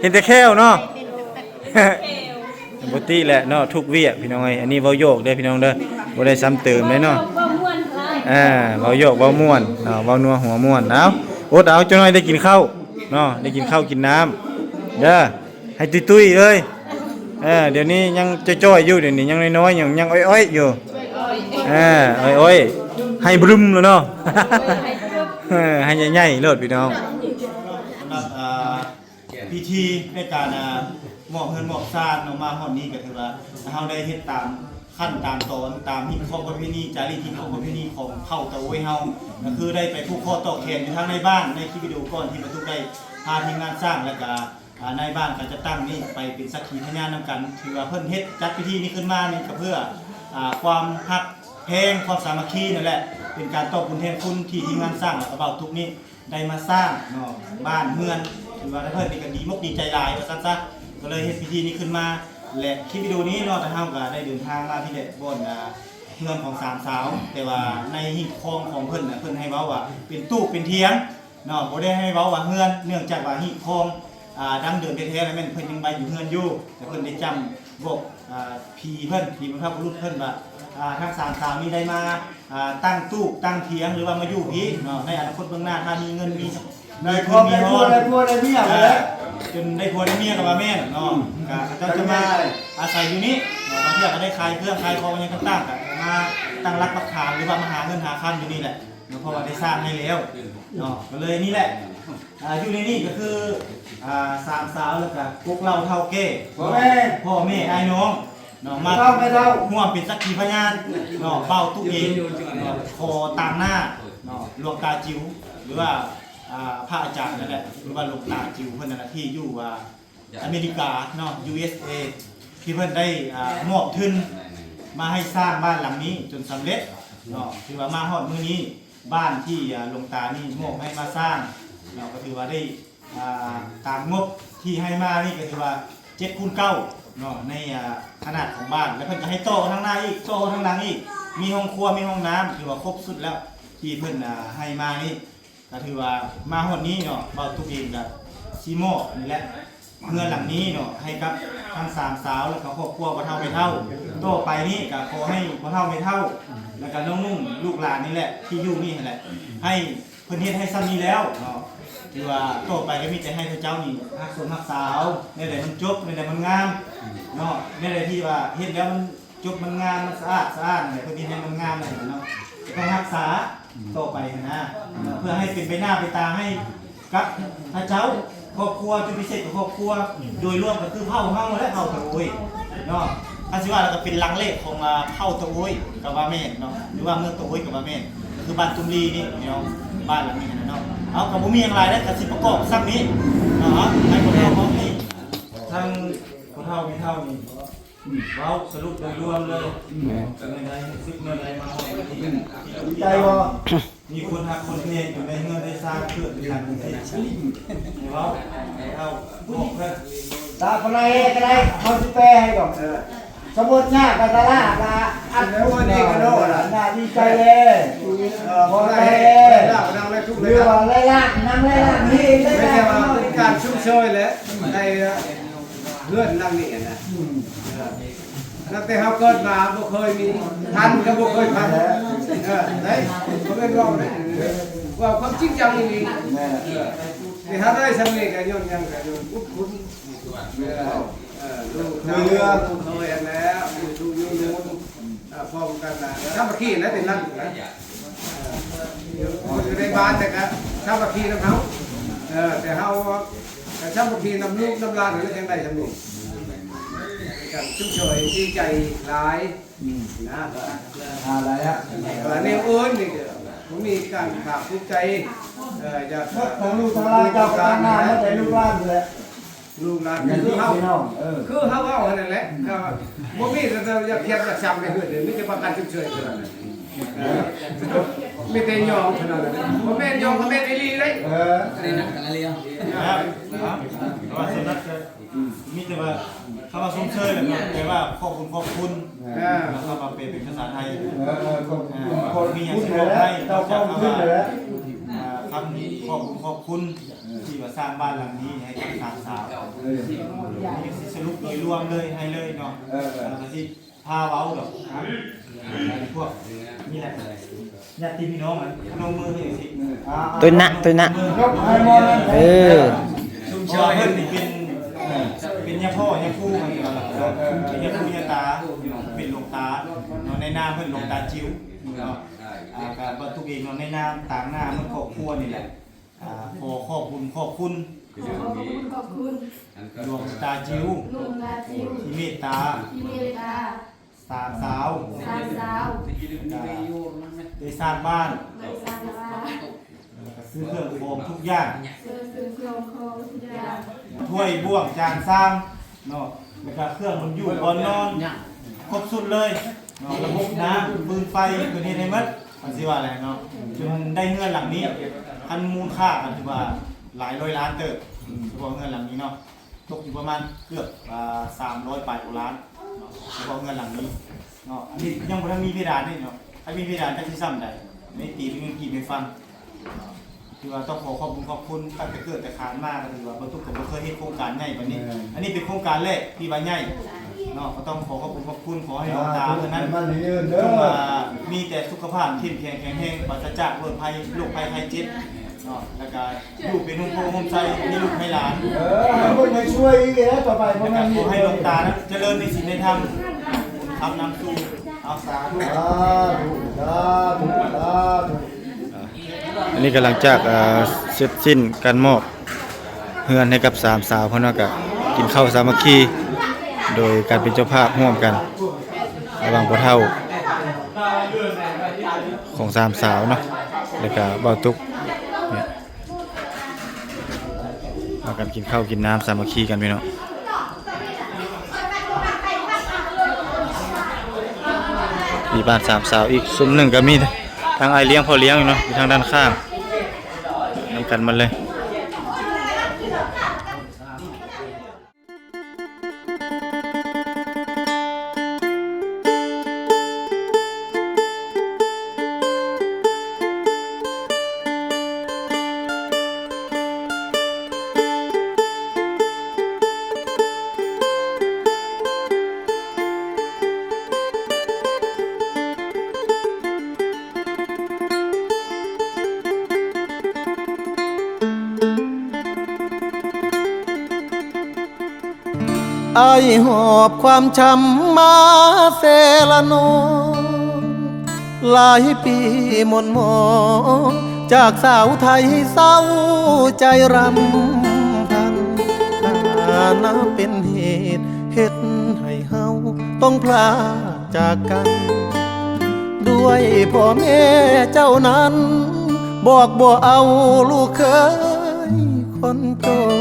ເຫັນແຕ່ແຂ້ວເນາະ. ປົກກະຕິແຫຼະເນາະ ທຸກວຽກພີ່ນ້ອງເອີຍ ອັນນີ້ເວົ້າຢອກເດີພີ່ນ້ອງເດີ ບໍ່ໄດ້ຊ້ຳເຕີມເດ້ເນາະ ເວົ້າມ່ວນ ອ່າ ເວົ້າຢອກເວົ້າມ່ວນເນາະ ເວົ້ານົວຫົວມ່ວນ ເອົາ ອົດເອົາ ຈັກໜ້ອຍໄດ້ກິນເຂົ້າເນາະ ໄດ້ກິນເຂົ້າກິນນ້ຳເດີ ໃຫ້ຕຸ້ຍໆເລີຍ ເອີ ດຽວນີ້ຍັງຈ່ອຍໆຢູ່ ດຽວນີ້ຍັງນ້ອຍໆຢູ່ ຍັງອ້ອຍໆຢູ່ ເອີ ອ້ອຍໆ ໃຫ້ບຶມແລ້ວເນາະ ເອີ ໃຫ້ໃຫຍ່ໆໂລດພີ່ນ້ອງ ອ່າ ພິທີໃນການ ອ່າ ມອບເຮືອນມອບຊານເນາະ ມາຮອດນີ້ກໍຖືວ່າເຮົາໄດ້ເຮັດຕາມຂັ້ນຕາມຕອນ ຕາມຮີດຄອງປະເພນີ ຈາລີກຮີດຄອງປະເພນີຂອງເຜົ່າຕາໂອ້ຍເຮົາ ກໍຄືໄດ້ໄປຜູກຄໍຕໍ່ແຂນຢູ່ທາງໃນບ້ານ ໃນຄລິບວິດີໂອກ່ອນທີ່ປະຕຸກໄດ້ພາທີມງານສ້າງ ແລ້ວກະ ອ່າ ນາຍບ້ານກະຈັດຕັ້ງນີ້ໄປເປັນສັກຂີພະຍານນຳກັນ ຖືວ່າເພິ່ນເຮັດຈັດພິທີນີ້ຂຶ້ນມານີ້ກໍເພື່ອ ອ່າ ຄວາມຮັກແພງ ຄວາມສາມັກຄີນັ້ນແຫຼະ ເປັນການຕອບບຸນແທນຄຸນທີ່ທີມງານສ້າງ ແລ້ວກະບ່າວຕຸກນີ້ ໄດ້ມາສ້າງເນາະ ບ້ານເຮືອນ ຖືວ່າທາງເພິ່ນນີ້ກໍດີມົກດີໃຈຫຼາຍວ່າຊັ້ນຊະ ກໍເລີຍເຮັດພິທີນີ້ຂຶ້ນມາ ແລະ ຄລິບວິດີໂອນີ້ເນາະ ທາງເຮົາກໍໄດ້ເດີນທາງມາທີ່ແຫຼະ ບ່ອນ ອ່າ ເຮືອນຂອງສາມສາວ ແຕ່ວ່າໃນຮີດຄອງຂອງເພິ່ນນະ ເພິ່ນໃຫ້ເວົ້າວ່າເປັນຕູບເປັນຖຽງເນາະ ບໍ່ໄດ້ໃຫ້ເວົ້າວ່າເຮືອນ ເນື່ອງຈາກວ່າຮີດຄອງ ອ່າ ດັ້ງເດີມແທ້ໆແລ້ວແມ່ນເພິ່ນຍັງມາຢູ່ເຮືອນຢູ່ ແຕ່ເພິ່ນໄດ້ຈຳບອກ ອ່າ ຜີເພິ່ນ ຜີບັນພະບຸລຸດເພິ່ນວ່າ ອ່າ ທັງສາມສາວນີ້ໄດ້ມາ ອ່າ ຕັ້ງຕູບຕັ້ງຖຽງ ຫຼືວ່າມາຢູ່ພີ້ເນາະ ໃນອະນາຄົດເບື້ອງໜ້າ ຖ້າມີເງິນມີ ໄດ້ຄອບໄດ້ຄົວໄດ້ຜົວໄດ້ເມຍ ອ່າ ແລ້ວ ຈົນໄດ້ຜົວໄດ້ເມຍກໍວ່າແມ່ນເນາະ ອືມ ກໍເຂົາເຈົ້າຈະມາອາໄສຢູ່ນີ້ເນາະ ບາງເທື່ອກໍໄດ້ຂາຍເຄື່ອງຂາຍຂອງຫຍັງຕ່າງໆ ກໍມາ ຕັ້ງຫຼັກປັກຖານ ຫຼືວ່າມາຫາເງິນຫາຄຳຢູ່ນີ້ແຫຼະເນາະ ເພາະວ່າໄດ້ສ້າງໃຫ້ແລ້ວເນາະ ກໍເລີຍນີ້ແຫຼະ ອ່າ ຢູ່ໃນນີ້ກໍຄື ອ່າ ສາມສາວ ແລ້ວກໍກົກເຫຼົ່າເຖົ້າແກ່ ພໍ່ແມ່ ພໍ່ແມ່ອ້າຍນ້ອງເນາະ ມາຮ່ວມເປັນສັກຂີພະຍານເນາະ ເວົ້າຕຸເອງເນາະ ຂໍຕາງໜ້າເນາະ ຫຼວງຕາຈິວ ຫຼືວ່າ ອ່າ ພະອາຈານນັ້ນແຫຼະ ຫຼືວ່າຫຼວງຕາຈິວເພິ່ນນັ້ນແຫຼະ ທີ່ຢູ່ ອ່າ ອາເມລິກາເນາະ ຢູເອສເອ ທີ່ເພິ່ນໄດ້ ອ່າ ມອບທຶນມາໃຫ້ສ້າງບ້ານຫຼັງນີ້ຈົນສຳເລັດເນາະ ຖືວ່າມາຮອດມື້ນີ້ ບ້ານທີ່ ອ່າ ຫຼວງຕານີ້ມອບໃຫ້ມາສ້າງເນາະ ກໍຖືວ່າໄດ້ ອ່າ ຕາມງົບທີ່ໃຫ້ມານີ້ກໍຖືວ່າເຈັດຄູນເກົ້າເນາະ ໃນ ອ່າ ຂະໜາດຂອງບ້ານ ແລ້ວເພິ່ນກໍໃຫ້ຕໍ່ທາງໜ້າອີກ ຕໍ່ທາງຫຼັງອີກ ມີຫ້ອງຄົວ ມີຫ້ອງນ້ຳ ຖືວ່າຄົບຊຸດແລ້ວ ທີ່ເພິ່ນ ອ່າ ໃຫ້ມານີ້ ກໍຖືວ່າມາຮອດນີ້ເນາະ ເວົ້າຕຸເອງກໍຊິມອບນີ້ແຫຼະ ເຮືອນຫຼັງນີ້ເນາະ ໃຫ້ກັບທັງສາມສາວ ແລ້ວກໍຄອບຄົວພໍ່ເຖົ້າແມ່ເຖົ້າ ຕໍ່ໄປນີ້ກໍຂໍໃຫ້ພໍ່ເຖົ້າແມ່ເຖົ້າ ແລ້ວກໍນ້ອງນຸ່ງລູກຫຼານນີ້ແຫຼະ ທີ່ຢູ່ນີ້ຫັ້ນແຫຼະ ໃຫ້ເພິ່ນເຮັດໃຫ້ສ່ຳນີ້ແລ້ວເນາະ ຖືວ່າຕໍ່ໄປກໍມີແຕ່ໃຫ້ເຂົາເຈົ້ານີ້ຮັກສົມຮັກສາເອົາ ແນວໃດມັນຈົບ ແນວໃດມັນງາມເນາະ ແນວໃດທີ່ວ່າເຮັດແລ້ວມັນ ຈົບມັນງາມ ມັນສະອາດສະອ້ານ ເພິ່ນເຮັດໃຫ້ມັນງາມແລ້ວເນາະ ຕ້ອງຮັກສາຕໍ່ໄປຫັ້ນນະ ເພື່ອໃຫ້ເປັນໃບໜ້າໃບຕາໃຫ້ກັບເຂົາເຈົ້າ ຄອບຄົວ ຈຸດພິເສດຂອງຄອບຄົວ ໂດຍລວມກໍຄືເຜົ່າເຮົາແຫຼະ ເຜົ່າຕະໂອຍເນາະ ຄັນຊິວ່າແລ້ວກໍເປັນຫຼັງແລກຂອງ ອ່າ ເຜົ່າຕະໂອຍກໍວ່າແມ່ນເນາະ ຫຼືວ່າເມືອງຕະໂອຍກໍວ່າແມ່ນ ກໍຄືບ້ານຕຸ້ມລີນີ້ເນາະ ບ້ານຫຼັງນີ້ຫັ້ນນະເນາະ ເອົາ ກໍບໍ່ມີຫຍັງຫຼາຍເດ້ ກໍຊິປະກອບສ່ຳນີ້ເນາະ ໃຫ້ພວກເຮົາມອບໃຫ້ທາງພໍ່ເຖົ້າແມ່ເຖົ້ານີ້ ອືມ ເວົ້າສະຫຼຸບໂດຍລວມເລີຍ ແມ່ນ ເປັນຈັ່ງໃດ ຮູ້ສຶກແນວໃດມາຮອດມື້ນີ້ ດີໃຈບໍ່? ມີຄົນຮັກຄົນແພງຢູ່ໃນເຮືອນໃນຊານ ເກີດເປັນຫຼັງຈັ່ງຊີ້ ໃຫ້ເວົ້າ ໃຫ້ເຮົາບອກເພິ່ນ ຕາປານໃດກໍໄດ້ ເຮົາຊິແປໃຫ້ດອກ ເອີ ສົມມຸດຍາກກໍຕະຫຼາດລະ ອັນ ເອີ ນີ້ກໍໂດນລະ ໜ້າດີໃຈເດ້ ເອີ ບໍ່ໄດ້ ໜ້າກໍນັ່ງໄດ້ທຸກເລີຍ ຫຼືວ່າໄດ້ລາກ ນັ່ງໄດ້ລາກນີ້ ໄດ້ ແຕ່ວ່າເປັນການຊົມເຊີຍແຫຼະ ໃນ ເຮືອນຫຼັງນີ້ນະ ອືມ ເອີ ນັບແຕ່ເຮົາເກີດມາບໍ່ເຄີຍມີ ທັນກໍບໍ່ເຄີຍທັນ ເອີ ໄດ້ ບໍ່ແມ່ນເວົ້າເດ້ ເວົ້າຄວາມຈິງຈັງອີ່ຫຼີ ແມ່ນ ເອີ ທີ່ເຮົາໄດ້ສ່ຳນີ້ກໍຍ້ອນຫຍັງ ກໍຍ້ອນບຸນຄຸນ ເອີ ເອີ ລູກເຕົ້າ ເອີ ເອີ ແມ່ນແລ້ວ ຢູ່ສຸກຢູ່ໜູນ ເອີ ພ້ອມກັນນະ ສາມັກຄີແຫຼະເປັນຫຼັກນະ ເອີ ຢູ່ໃນບ້ານແຕ່ກະສາມັກຄີນຳເຮົາ ເອີ ແຕ່ເຮົາກະສາມັກຄີນຳລູກນຳຫຼານຫັ້ນແຫຼະ ຈັ່ງໄດ້ຊ່ຳນີ້ ກະຊຸມຊ່ອຍດີໃຈຫຼາຍ ອືມ ນະ ອ່າ ຫຼາຍແລ້ວ ເອີ ແນວອື່ນນີ້ກະບໍ່ມີການພາກພູມໃຈ ເອີ ຢາກ ທາງລູກທາງຫຼານເຈົ້າກະຕາງໜ້າໝົດໃດ ລູກຫຼານພຸ້ນແຫຼະ ລູກຫຼານ ຄືເຮົາ ເອີ ຄືເຮົາເວົ້າຫັ້ນແຫຼະ ກໍບໍ່ມີແຕ່ຢາກຂຽນຢາກສັກໃນເຮືອນເດີ ມີແຕ່ວ່າການຊົມເຊີຍເທົ່ານັ້ນ ເອີ ມີແຕ່ຍອມເທົ່ານັ້ນ ບໍ່ແມ່ນຍອມກໍແມ່ນອີ່ຫຼີເດ້ ເອີ ອັນນີ້ນະ ອັນນີ້ນະ ແຕ່ວ່າສ່ວນຫຼາຍກໍມີແຕ່ວ່າຄຳວ່າຊົມເຊີຍແຫຼະ ແປວ່າຂອບບຸນຂອບຄຸນ ເອີ ຄຳວ່າແປເປັນພາສາໄທ ເອີ ຂອບຄຸນ ຂອບຄຸນ ມີຫຍັງຊິບອກໃຫ້ ເຈົ້າຂອບຄຸນແຫຼະ ອ່າ ຄຳຂອບບຸນຂອບຄຸນ ທີ່ວ່າສ້າງບ້ານຫຼັງນີ້ໃຫ້ກັບສາມສາວ ເອີ ນີ້ກໍຊິສະຫຼຸບໂດຍລວມເລີຍ ໃຫ້ເລີຍເນາະ ເອີ ແລ້ວກໍຊິພາເວົ້າດອກ ພວກນີ້ແຫຼະ ຍາດຕິພີ່ນ້ອງ ລງມືໃຫ້ຊິ ຕຸ້ຍນະ ຕຸ້ຍນະ ເອີ ຊຸມເຊີຍເພິ່ນນີ້ເປັນ ເປັນຍາພໍ່ຍາຄູ ເປັນຍາຄູຍາຕາ ເປັນຫຼວງຕາເນາະ ໃນນາມເພິ່ນຫຼວງຕາຈິວເນາະ ອ່າ ກໍບໍ່ຕຸເອງເນາະ ໃນນາມຕາງໜ້າໝົດຄອບຄົວນີ້ແຫຼະ ອ່າ ຂໍຂອບບຸນຂອບຄຸນ ຂໍຂອບບຸນຂອບຄຸນ ຫຼວງຕາຈິວ ຫຼວງຕາຈິວ ທີ່ເມດຕາ ທີ່ເມດຕາ ສາມສາວ ສາມສາວ ໄດ້ສ້າງບ້ານ ໄດ້ສ້າງບ້ານ ແລ້ວກໍຊື້ເຄື່ອງຂອງທຸກຢ່າງ ຊື້ເຄື່ອງຂອງທຸກຢ່າງ ຖ້ວຍບ່ວງຈານຊາມເນາະ ແລ້ວກໍເຄື່ອງບ່ອນຢູ່ບ່ອນນອນ ຄົບຊຸດເລີຍເນາະ ລະບົບນ້ຳ ຟືນໄຟ ເພິ່ນເຮັດໃຫ້ໝົດ ຄັນຊິວ່າແຫຼະເນາະ ຈົນໄດ້ເຮືອນຫຼັງນີ້ ຄັນມູນຄ່າກໍຖືວ່າຫຼາຍຮ້ອຍລ້ານເຕີບ ສະເພາະເຮືອນຫຼັງນີ້ເນາະ ຕົກຢູ່ປະມານເກືອບ ອ່າ ສາມຮ້ອຍປາຍກວ່າລ້ານເນາະ ສະເພາະເຮືອນຫຼັງນີ້ເນາະ ອັນນີ້ຍັງບໍ່ທັນມີເພດານເດ້ເນາະ ຄັນມີເພດານຈັກຊິຊ່ຳໃດ ໃນຕີເປັນເງິນກີບໃຫ້ຟັງ ຖືວ່າຕ້ອງຂໍຂອບຄຸນຂອບຄຸນ ຕັ້ງແຕ່ເກີດແຕ່ຄານມາ ກໍຖືວ່າບໍ່ຕຸກກໍບໍ່ເຄີຍເຮັດໂຄງການໃຫຍ່ປານນີ້ ແມ່ນ ອັນນີ້ເປັນໂຄງການແລກທີ່ວ່າໃຫຍ່ເນາະ ກໍຕ້ອງຂໍຂອບຄຸນຂອບຄຸນ ຂໍໃຫ້ຫຼວງຕາເພິ່ນນັ້ນ ອ່າ ຈົງວ່າມີແຕ່ສຸຂະພາບເຂັ້ມແຂງແຂງແຮງ ປາສະຈາກໂລກໄພ ໂລກໄພໄຂ້ເຈັບ ເນາະ ແລ້ວກະຢູ່ເປັນຮົ່ມໂພຮົ່ມໄຊ ມີລູກໃຫ້ຫຼານ ເອີ ໃຫ້ເພິ່ນໄດ້ຊ່ວຍອີກແຫຼະ ຕໍ່ໄປ ແລ້ວກະຂໍໃຫ້ຫຼວງຕານັ້ນຈະເລີນໃນສິນໃນທຳ ທຳນຳສູ່ ອ ສາທຸ ສາທຸ ສາທຸ ອັນນີ້ກຳລັງຈາກ ເອີ ເສັດສິ້ນການມອບເຮືອນໃຫ້ກັບສາມສາວເພິ່ນເນາະ ກະກິນເຂົ້າສາມັກຄີ ໂດຍການເປັນເຈົ້າພາບຮ່ວມກັນ ລະຫວ່າງພໍ່ເຖົ້າຂອງສາມສາວເນາະ ແລະກະບ່າວຕຸກ ພາກັນກິນເຂົ້າກິນນ້ຳສາມັກຄີກັນພີ່ນ້ອງ. ມີບ້ານສາມສາວອີກຊຸມໜຶ່ງກະມີ ທັງອ້າຍລ້ຽງພໍ່ລ້ຽງຢູ່ເນາະ ຢູ່ທາງດ້ານຂ້າງ ນຳກັນໝົດເລີຍ. ອ້າຍຫອບຄວາມຊ້ຳມາເຊລະນອງ ຫຼາຍປີໝົນໝອງ ຈາກສາວໄທເສົ້າໃຈຣຳພັນ ຖານະເປັນເຫດເຮັດໃຫ້ເຮົາຕ້ອງພລາກ ຈາກກັນ ດ້ວຍພໍ່ແມ່ເຈົ້ານັ້ນ ບອກບໍ່ເອົາລູກເຂີຍຄົນຈົນ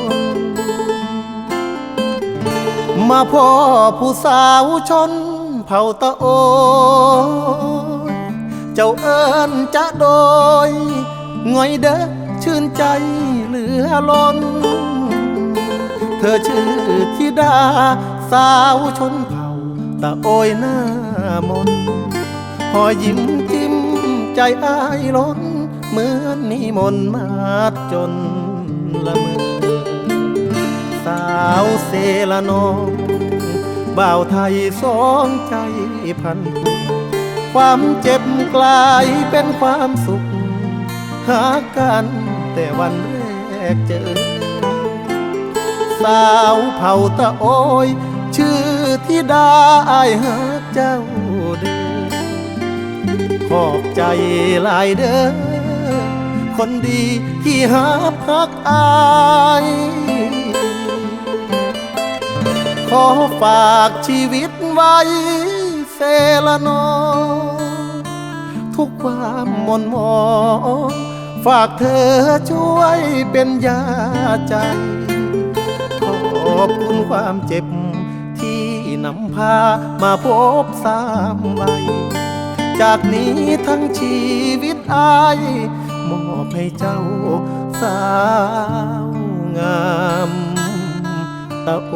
ມາພໍ້ຜູ້ສາວຊົນເຜົ່າຕະໂອຍ ເຈົ້າເອີ້ນຈະໂດຍ ງ່ອຍເດີ ຊື່ນໃຈເຫຼືອລົ້ນ ເທີຊື່ທິດາສາວຊົນເຜົ່າຕະໂອຍໜ້າມົນ ຮອຍຍິ້ມຈິ້ມໃຈອ້າຍລົ້ນ ເໝືອນນິມົນມາດຈົນລະເມີ ສາວເຊລະນອງ ບ່າວໄທສອງໃຈພັນຜູກ ຄວາມເຈັບກລາຍເປັນຄວາມສຸກ ຫາກັນແຕ່ວັນແລກເຈີ ສາວເຜົ່າຕະໂອຍ ຊື່ທິດາ ອ້າຍຮັກເຈົ້າເດີ ຂອບໃຈຫຼາຍເດີ ຄົນດີທີ່ຮັບຮັກອ້າຍ ຂໍຝາກຊີວິດໄວ້ ເຊລະນອງ ທຸກຄວາມໝົນໝອງ ຝາກເທີຊ່ວຍເປັນຢາໃຈ ຂອບຄຸນຄວາມເຈັບທີ່ນຳພາມາພົບຊ້ຳໄວ້ ຈາກນີ້ທັງຊີວິດອ້າຍ ມອບໃຫ້ເຈົ້າສາວງາມ ຕະໂອ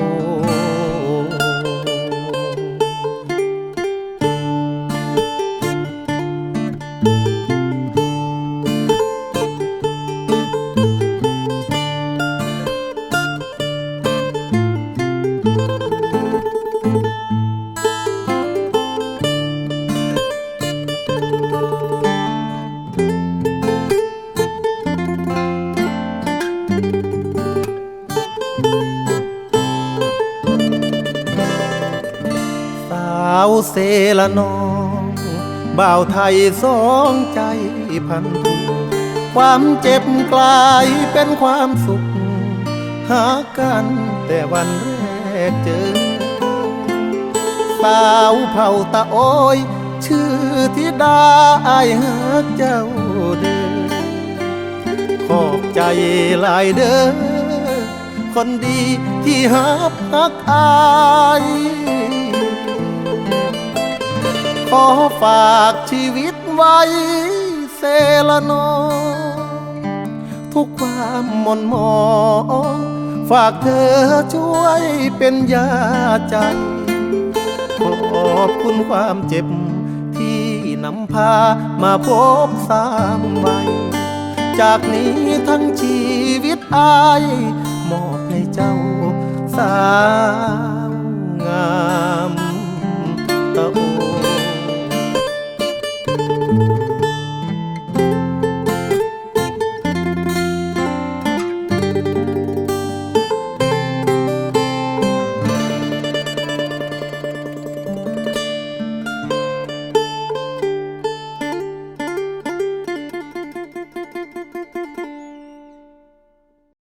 ສາວເຊລະນອງ ບ່າວໄທສອງໃຈພັນຜູກ ຄວາມເຈັບກລາຍເປັນຄວາມສຸກ ຫາກັນແຕ່ວັນແລກເຈີ ສາວເຜົ່າຕະໂອຍ ຊື່ທິດາ ອ້າຍຮັກເຈົ້າເດີ ຂອບໃຈຫຼາຍເດີ ຄົນດີທີ່ຮັບຮັກອ້າຍ ຂໍຝາກຊີວິດໄວ້ເຊລະນອງ ທຸກຄວາມໝົນໝອງ ຝາກເທີຊ່ວຍເປັນຢາໃຈ ຂອບຄຸນຄວາມເຈັບທີ່ນຳ ພາມາພົບຊ້ຳໄວ້ ຈາກນີ້ທັງຊີວິດອ້າຍ ມອບໃຫ້ເຈົ້າສາວງາມ ຕະໂອ.